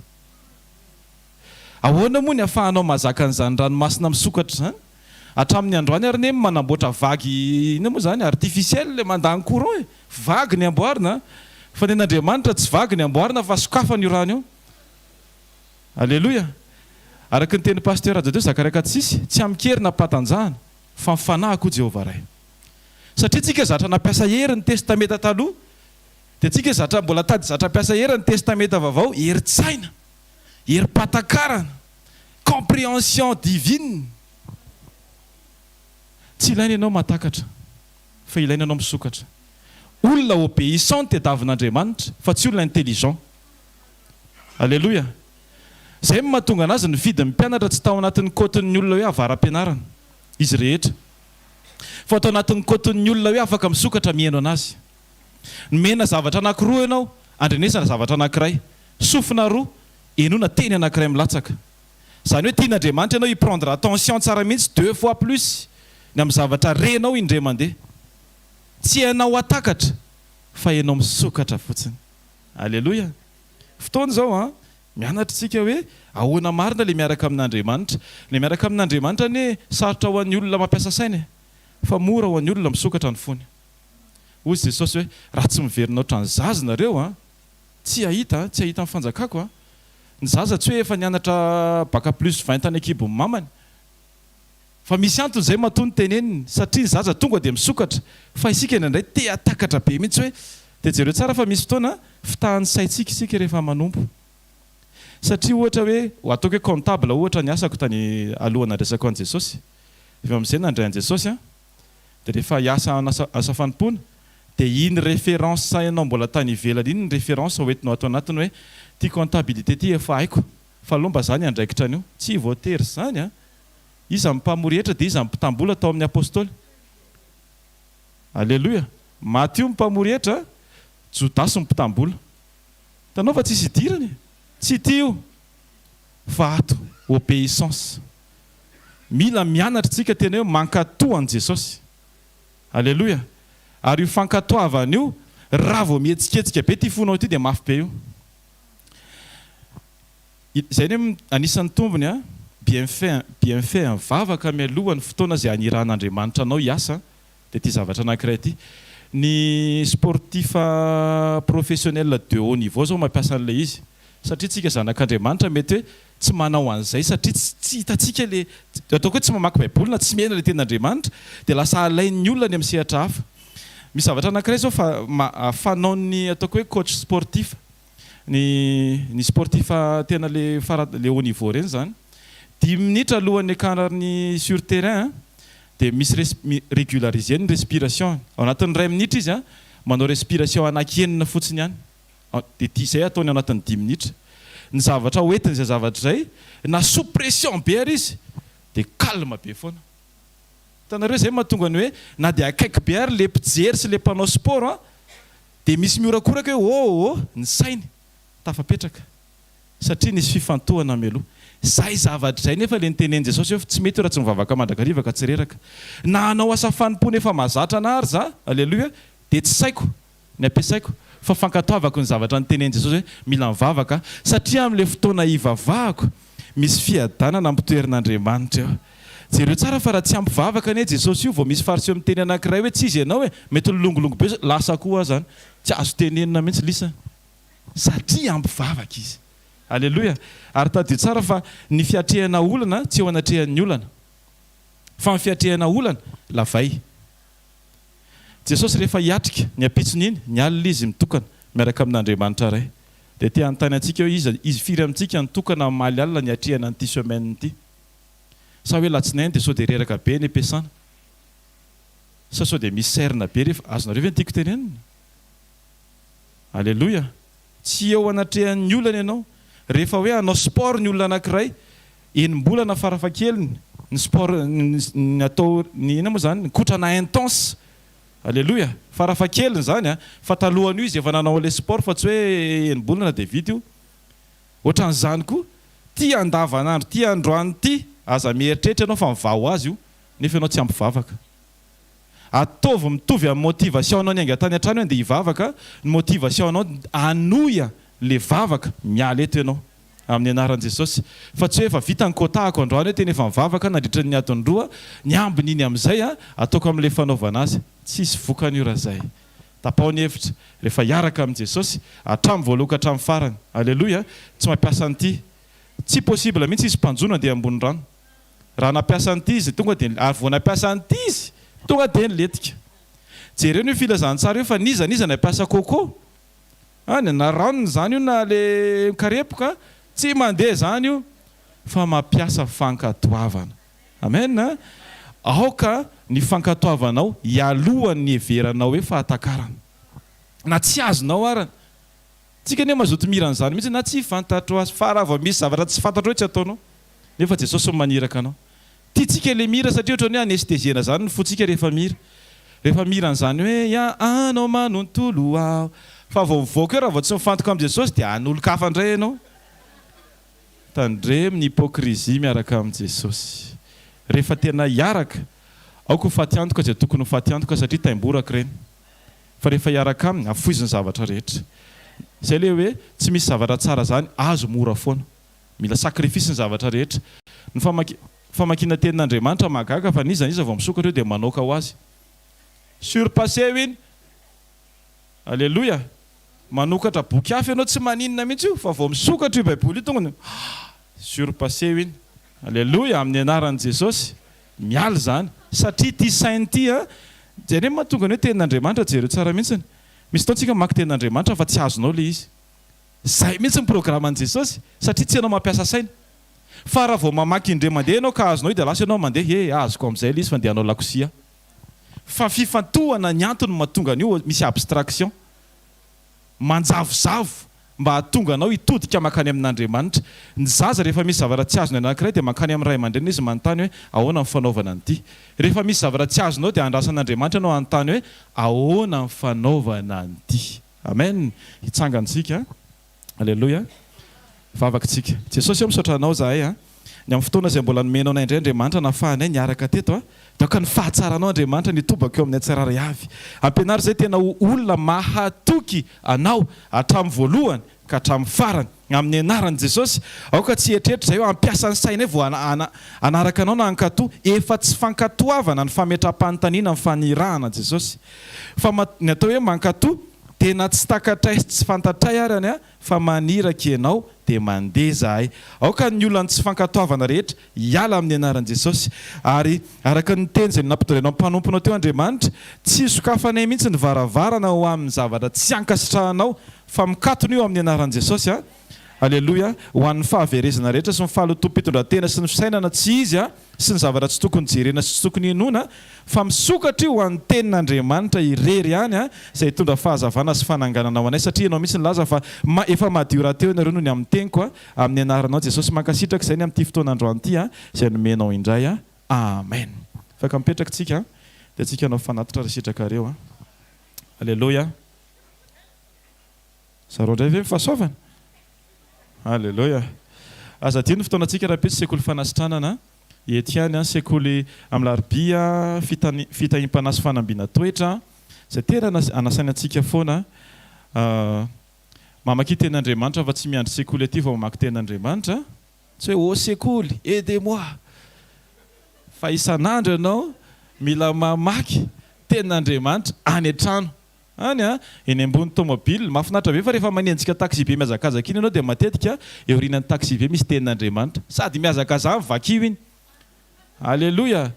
Ahoana moa ny ahafahanao mahazaka an'izany ranomasina misokatra izany? Hatramin'ny androany ary anie manamboatra vague inona moa izany artificielle mandany courant e! Vague ny amboarina fa ny an'Andriamanitra tsy vague ny amboarina fa sokafana io rano io. Aleloia! Araka ny tenin'i Pasteur Raja teo Zakaria Katsisy, tsy amin-kery na am-pahatanjahana fa ny fanahiko hoy Jehovah Ray. Satria tsika zatra nampiasa hery ny testameta taloha dia tsika zatra mbola tady zatra hampiasa hery ny testameta vaovao, herin-tsaina, herim-pahatakarana. Comprehension divine. Tsy ilaina ianao mahatakatra fa ilaina ianao misokatra. Olona obéissant no tediavin'Andriamanitra fa tsy olona intelligent. Aleloia. Izay no mahatonga anazy nifidy ny mpianatra tsy tao anatin'ny cote-n'ny olona hoe avara-pianarana izy rehetra. Fa tao anatin'ny cote-n'ny olona hoe afaka misokatra mihaino anazy. Nomena zavatra anankiroa ianao, andrenesana zavatra anankiray. Sofina roa, henoina teny anankiray milatsaka. Izany hoe tian'Andriamanitra ianao hi-prendre attention tsara mihitsy deux fois plus ny amin'ny zavatra renao indray mandeha. Tsy ianao hatakatra fa ianao misokatra fotsiny. Aleloia! Fotoana izao an! Mianatra isika hoe ahoana marina ilay miaraka amin'Andriamanitra. Ilay miaraka amin'Andriamanitra anie sarotra ho an'ny olona mampiasa saina e! Fa mora ho an'ny olona misokatra ny fony. Hoy Jesosy hoe, raha tsy miverina ohatran'ny zaza nareo an! Tsy hahita an! Tsy hahita ny fanjakako an! Ny zaza tsy hoe efa nianatra bac plus 20 tany an-kibon'ny mamany. Fa misy antony izay matoa noteneniny, satria ny zaza tonga dia misokatra, fa isika indraindray te hatakatra be mihitsy hoe, dia jereo tsara fa misy fotoana fitahan'ny saintsika isika rehefa manompo. Satria ohatra hoe, ataoko hoe comptable ohatra ny asako tany aloha nandraisako an'i Jesosy, rehefa amin'izay nandray an'i Jesosy aho, dia rehefa hiasa hanasa asa fanompoana, dia iny référence ianao mbola tany ivelany iny ny référence hoentinao ato anatiny hoe, ity comptabilité ity efa haiko, fa aleo mba za ny andraikitra an'io. Tsy voatery izany an! Iza no mpamory hetra dia iza no mpitam-bola tao amin'ny Apostoly? Aleloia! Matio no mpamory hetra, Jodasy no mpitam-bola. Hitanao fa tsisy idirany e! Tsy ity io fa ato, obéissance. Mila mianatra isika tena hoe mankatò an'i Jesosy. Aleloia! Ary io fankatoavana io, raha vao mihetsiketsika be ity fonao ity dia mafy be io. Izay anie anisan'ny tombony a, bienfait bienfait an vavaka mialoha ny fotoana izay hanirahan'Andriamanitra anao hiasa dia ity zavatra anankiray ity. Ny sportif professionnel de haut niveau zao mampiasa an'ilay izy satria tsika zanak'Andriamanitra mety hoe tsy manao an'izay satria tsy tsy hitantsika le ataoko hoe tsy mamaky baiboly na tsy miaina ilay tenin'Andriamanitra dia lasa alain'ny olona any amin'ny sehatra hafa. Misy zavatra anankiray zao fa fanaon'ny ataoko hoe coach sportif Ny ny sportif tena le fara le haut niveau reny zany, dimy minitra alohan'ny hiakarany sur terrain dia misy res mi-regulariser ny respiration-ny. Ao anatin'ny iray minitra izy manao respiration anaky enina fotsiny ihany. Dia ity izay ataony ao anatin'ny dimy minitra. Ny zavatra ho entiny izay zavatra izay, na sous pression be ary izy dia calme be foana. Hitanareo izay mahatonga ny hoe na dia akaiky be ary le mpijery sy le mpanao sport an, Dia misy mihorakoraka hoe oh oh ny sainy tafapetraka satria nisy fifantohana mialoha. Izay zavatra izay nefa ilay notenenin'i Jesosy hoe tsy mety io raha tsy mivavaka mandrakariva ka tsy reraka. Na hanao asa fanompoana efa mahazatra anah ary za, aleloia, dia tsy saiko ny ampiasaiko fa fankatoavako ny zavatra notenenin'i Jesosy hoe mila mivavaka aho satria amin'ilay fotoana hivavahako Misy fiadanana ampitoerin'Andriamanitra eo. Jereo tsara fa raha tsy ampy vavaka anie Jesosy io vao misy fariseo miteny anankiray hoe tsy izy ianao e, mety nilongilongy be lasa koa aza any. Tsy azo tenenina mihitsy lisa satria ampy vavaka izy. Aleloia. Ary tadidio tsara fa ny fiatrehana olana tsy eo anatrehan'ny olana. Fa ny fiatrehana olana, lavay. Jesosy rehefa hiatrika ny ampitsony iny, ny alina izy mitokana miaraka amin'Andriamanitra Ray. Dia te hanontany antsika hoe iza, izy firy amintsika nitokana omaly alina niatrehana an'ity semaine ity? Sa hoe latsinainy dia sao dia reraka be any am-piasana? Sa sao dia misy cerne be rehefa, azonareo ve ny tiako tenenina? Aleloia! Tsy eo anatrehan'ny olana ianao. Rehefa hoe hanao sport ny olona anankiray, enim-bolana farafahakeliny ny sport, ny atao, ny inona moa izany, ny kotrana intense Aleloia! Farafahakeliny izany an! Fa talohan'io izy efa nanao an'ilay sport fa tsy hoe enim-bolana dia vita io. Ohatran'izany koa, ty andavanandro ty androany ty, aza mieritreritra ianao fa mivaha ho azy io, nefa ianao tsy ampy vavaka. Ataovy mitovy amin'ny motivation-nao niainga tany an-trano hoe andeha hivavaka, ny motivation-nao hanohy ilay vavaka, miala eto ianao. Amin'ny anaran'i Jesosy. Fa tsy hoe efa vita ny quota-ko androany hoe tena efa nivavaka aho nandritra ny adiny roa, ny ambiny iny amin'izay ataoko amin'ilay fanaovana azy. Tsisy vokany io raha izay. Tapaho ny hevitra, rehefa hiaraka amin'i Jesosy, hatramin'ny voalohany ka hatramin'ny farany. Aleloia! Tsy mampiasa an'ity. Tsy possible mihitsy hisy mpanjono handeha ambony rano. Raha nampiasa an'ity izy, tonga dia, ary vao nampiasa an'ity izy, tonga dia nilentika. Jereo io filazantsara io fa n'iza n'iza nampiasa coco. Any na ranony izany io na le mikarepoka tsy mandeha izany io fa mampiasa fankatoavana. Amen a! Aoka ny fankatoavanao hialohan'ny hiheveranao hoe fahatakarana. Na tsy azonao arany. Tsika anie mazoto mihira an'izany mihitsy na tsy fantatro azy fa raha vao misy zavatra tsy fantatrao hoe tsy ataonao nefa Jesosy no maniraka anao. Tiantsika ilay mihira satria ohatran'ny hoe anesthésiena izany ny fontsika rehefa mihira. Rehefa mihira an'izany hoe ya anao manontolo aho. Fa vao mivoaka eo raha vao tsy mifantoka amin'i Jesosy dia an'olon-kafa indray ianao. Tandremo ny hypocrisie miaraka amin'i Jesosy. Rehefa tena hiaraka, aoka ho faty antoka izay tokony ho faty antoka satria taimboraka ireny. Fa rehefa hiaraka aminy, afoizo ny zavatra rehetra. Izay ilay hoe tsy misy zavatra tsara izany azo mora foana. Mila sacrifice ny zavatra rehetra. Ny famaki famakiana tenin'Andriamanitra mahagaga fa n'iza n'iza vao misokatra eo dia manaoka ho azy. Surpassé io iny. Aleloia. Manokatra boky hafa ianao tsy maninona mihitsy io fa vao misokatra io baiboly io tonga dia surpassé io iny. Aleloia amin'ny anaran'i Jesosy. Miala izany. Satria ity saina ity an, jereo mahatonga ny hoe tenin'Andriamanitra jereo tsara mihitsiny. Misy fotoana tsika mamaky tenin'Andriamanitra fa tsy azonao ilay izy. Izay mihitsy ny programan'i Jesosy satria tsy ianao mampiasa saina. Fa raha vao mamaky indray mandeha ianao ka azonao io dia lasa ianao mandeha, he azoko amin'izay ilay izy fa ndeha hanao lakozia aho. Fa fifantohana ny antony mahatonga an'io misy abstraction. Manjavozavo mba hahatonga anao hitodika mankany amin'Andriamanitra. Ny zaza rehefa misy zavatra tsy azony anankiray dia mankany amin'ny ray aman-dreniny izy manontany hoe ahoana ny fanaovana an'ity. Rehefa misy zavatra tsy azonao dia andrasan'Andriamanitra ianao hanontany hoe ahoana ny fanaovana an'ity. Amen. Hitsangana isika. Aleloia. Vavaka isika. Jesosy ô misaotra Anao izahay a. Ny amin'ny fotoana izay mbola nomenao anay indray Andriamanitra nahafahanay niaraka teto a. Dia aoka ny fahatsaranao Andriamanitra no hitobaka eo aminay tsirairay avy. Ampianaro izay tena ho olona mahatoky Anao hatramin'ny voalohany ka hatramin'ny farany. Amin'ny anaran'i Jesosy. Aoka tsy hieritreritra izay hoe hampiasa ny sainay vao hanaraka Anao na hankatò. Efa tsy fankatoavana ny fametraham-panontaniana ny fanirahana Jesosy. Fa ny atao hoe mankatò dia na tsy takatray sy tsy fantatray ary anie fa maniraka Ianao dia mandeha izahay. Aoka ny olan'ny tsy fankatoavana rehetra hiala amin'ny anaran'i Jesosy. Ary araka ny teny izay nampitondrainao ny mpanomponao teo Andriamanitra, tsy hosokafanay mihitsy ny varavarana ho amin'ny zavatra tsy ankasitrahanao fa mikatona io amin'ny anaran'i Jesosy a! Aleloia! Ho an'ny fahaverezana rehetra sy ny fahalotoam-pitondran-tena sy ny fisainana tsy izy a! Sy ny zavatra tsy tokony jerena sy tsy tokony henoina, fa misokatra io ho an'ny Tenin'Andriamanitra irery ihany a! Izay hitondra fahazavana sy fananganana ho anay, satria Ianao mihitsy nilaza fa ma efa madio rahateo ianareo noho ny amin'ny Teniko a! Amin'ny Anaranao Jesosy. Mankasitraka izay ny amin'ity fotoana androany ity a! Izay nomenao indray a! Amen! Afaka mipetraka tsika a! Dia tsika hanao fanatitra raha sitrakareo a! Aleloia! Zareo indray ve ny fahasoavana? Aleloia. Aza adino ny fotoanantsika rahampitso sekoly fanasitranana eto ihany an, sekoly amin'ny larobia fitahiam-panahy sy fanambina toetra izay tena anasaina antsika foana. Mamakia tenin'Andriamanitra fa tsy miandry sekoly aty vao mamaky tenin'Andriamanitra. Tsy hoe au sekoly, aidez-moi! Fa isan'andro ianao mila mamaky tenin'Andriamanitra any an-trano. Any an! Eny ambony tomobile. Mahafinaritra be fa rehefa manenjika taxi-be mihazakazaka iny ianao dia matetika eo aorianan'ny taxi-be misy tenin'Andriamanitra. Sady mihazakazaha vakio iny. Aleloia!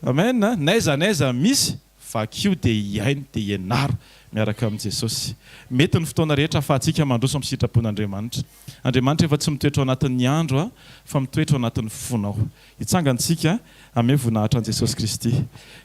Amen a! N'aiza n'aiza misy, vakio dia hihaino dia hianaro miaraka amin'i Jesosy. Mety ny fotoana rehetra ahafahantsika mandroso amin'ny sitrapon'Andriamanitra. Andriamanitra efa tsy mitoetra ao anatin'ny andro a, fa mitoetra ao anatin'ny fonao. Hitsangana isika, hamehy voninahitra an'i Jesosy Kristy.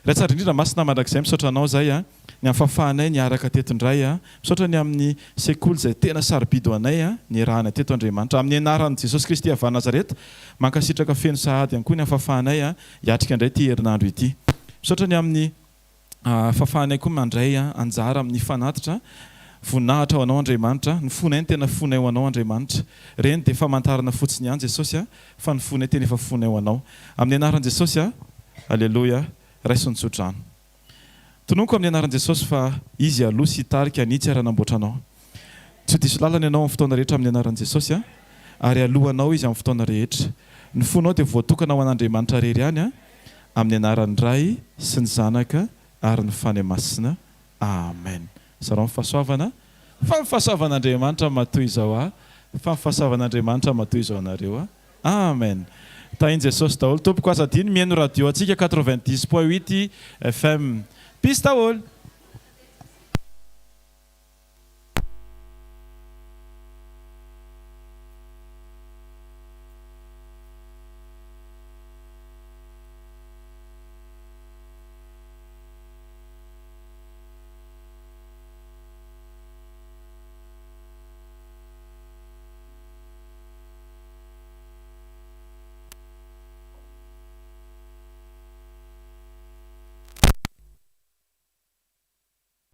Ray tsara indrindra, masina mandrakizay, misaotra Anao izahay a. Ny amin'ny fahafahanay niaraka teto indray a. Misaotra ny amin'ny sekoly izay tena sarobidy ho anay a, niarahana teto Andriamanitra. Amin'ny anaran'i Jesosy Kristy avy any Nazareta, mankasitraka feno sahady ihany koa ny amin'ny fahafahanay a, hiatrika indray ity herinandro ity. Misaotra ny amin'ny fahafahanay koa mandray anjara amin'ny fanatitra. Voninahitra ho Anao Andriamanitra. Ny fonay no tena fonay ho Anao Andriamanitra. Ireny dia famantarana fotsiny ihany Jesosy a, fa ny fonay tena efa fonay ho Anao. Amin'ny anaran'i Jesosy a. Aleloia. Raiso ny tsodrano. Tononiko amin'ny anaran'i Jesosy fa Izy aloha sy hitarika hanitsy ary hanamboatra anao. Tsy ho diso lalana ianao amin'ny fotoana rehetra amin'ny anaran'i Jesosy a! Ary aloha anao Izy amin'ny fotoana rehetra. Ny fonao dia voatokana ho an'Andriamanitra rery ihany a! Amin'ny anaran'ny Ray sy ny Zanaka ary ny Fanahy Masina. Amen. Zarao ny fahasoavana fa ny fahasoavan'Andriamanitra matoy izao ahy fa ny fahasoavan'Andriamanitra matoy izao anareo a! Amen! Tahin'i Jesosy daholo tompoko, aza adino mihaino radio antsika 90 point 8 FM. Peace daholo!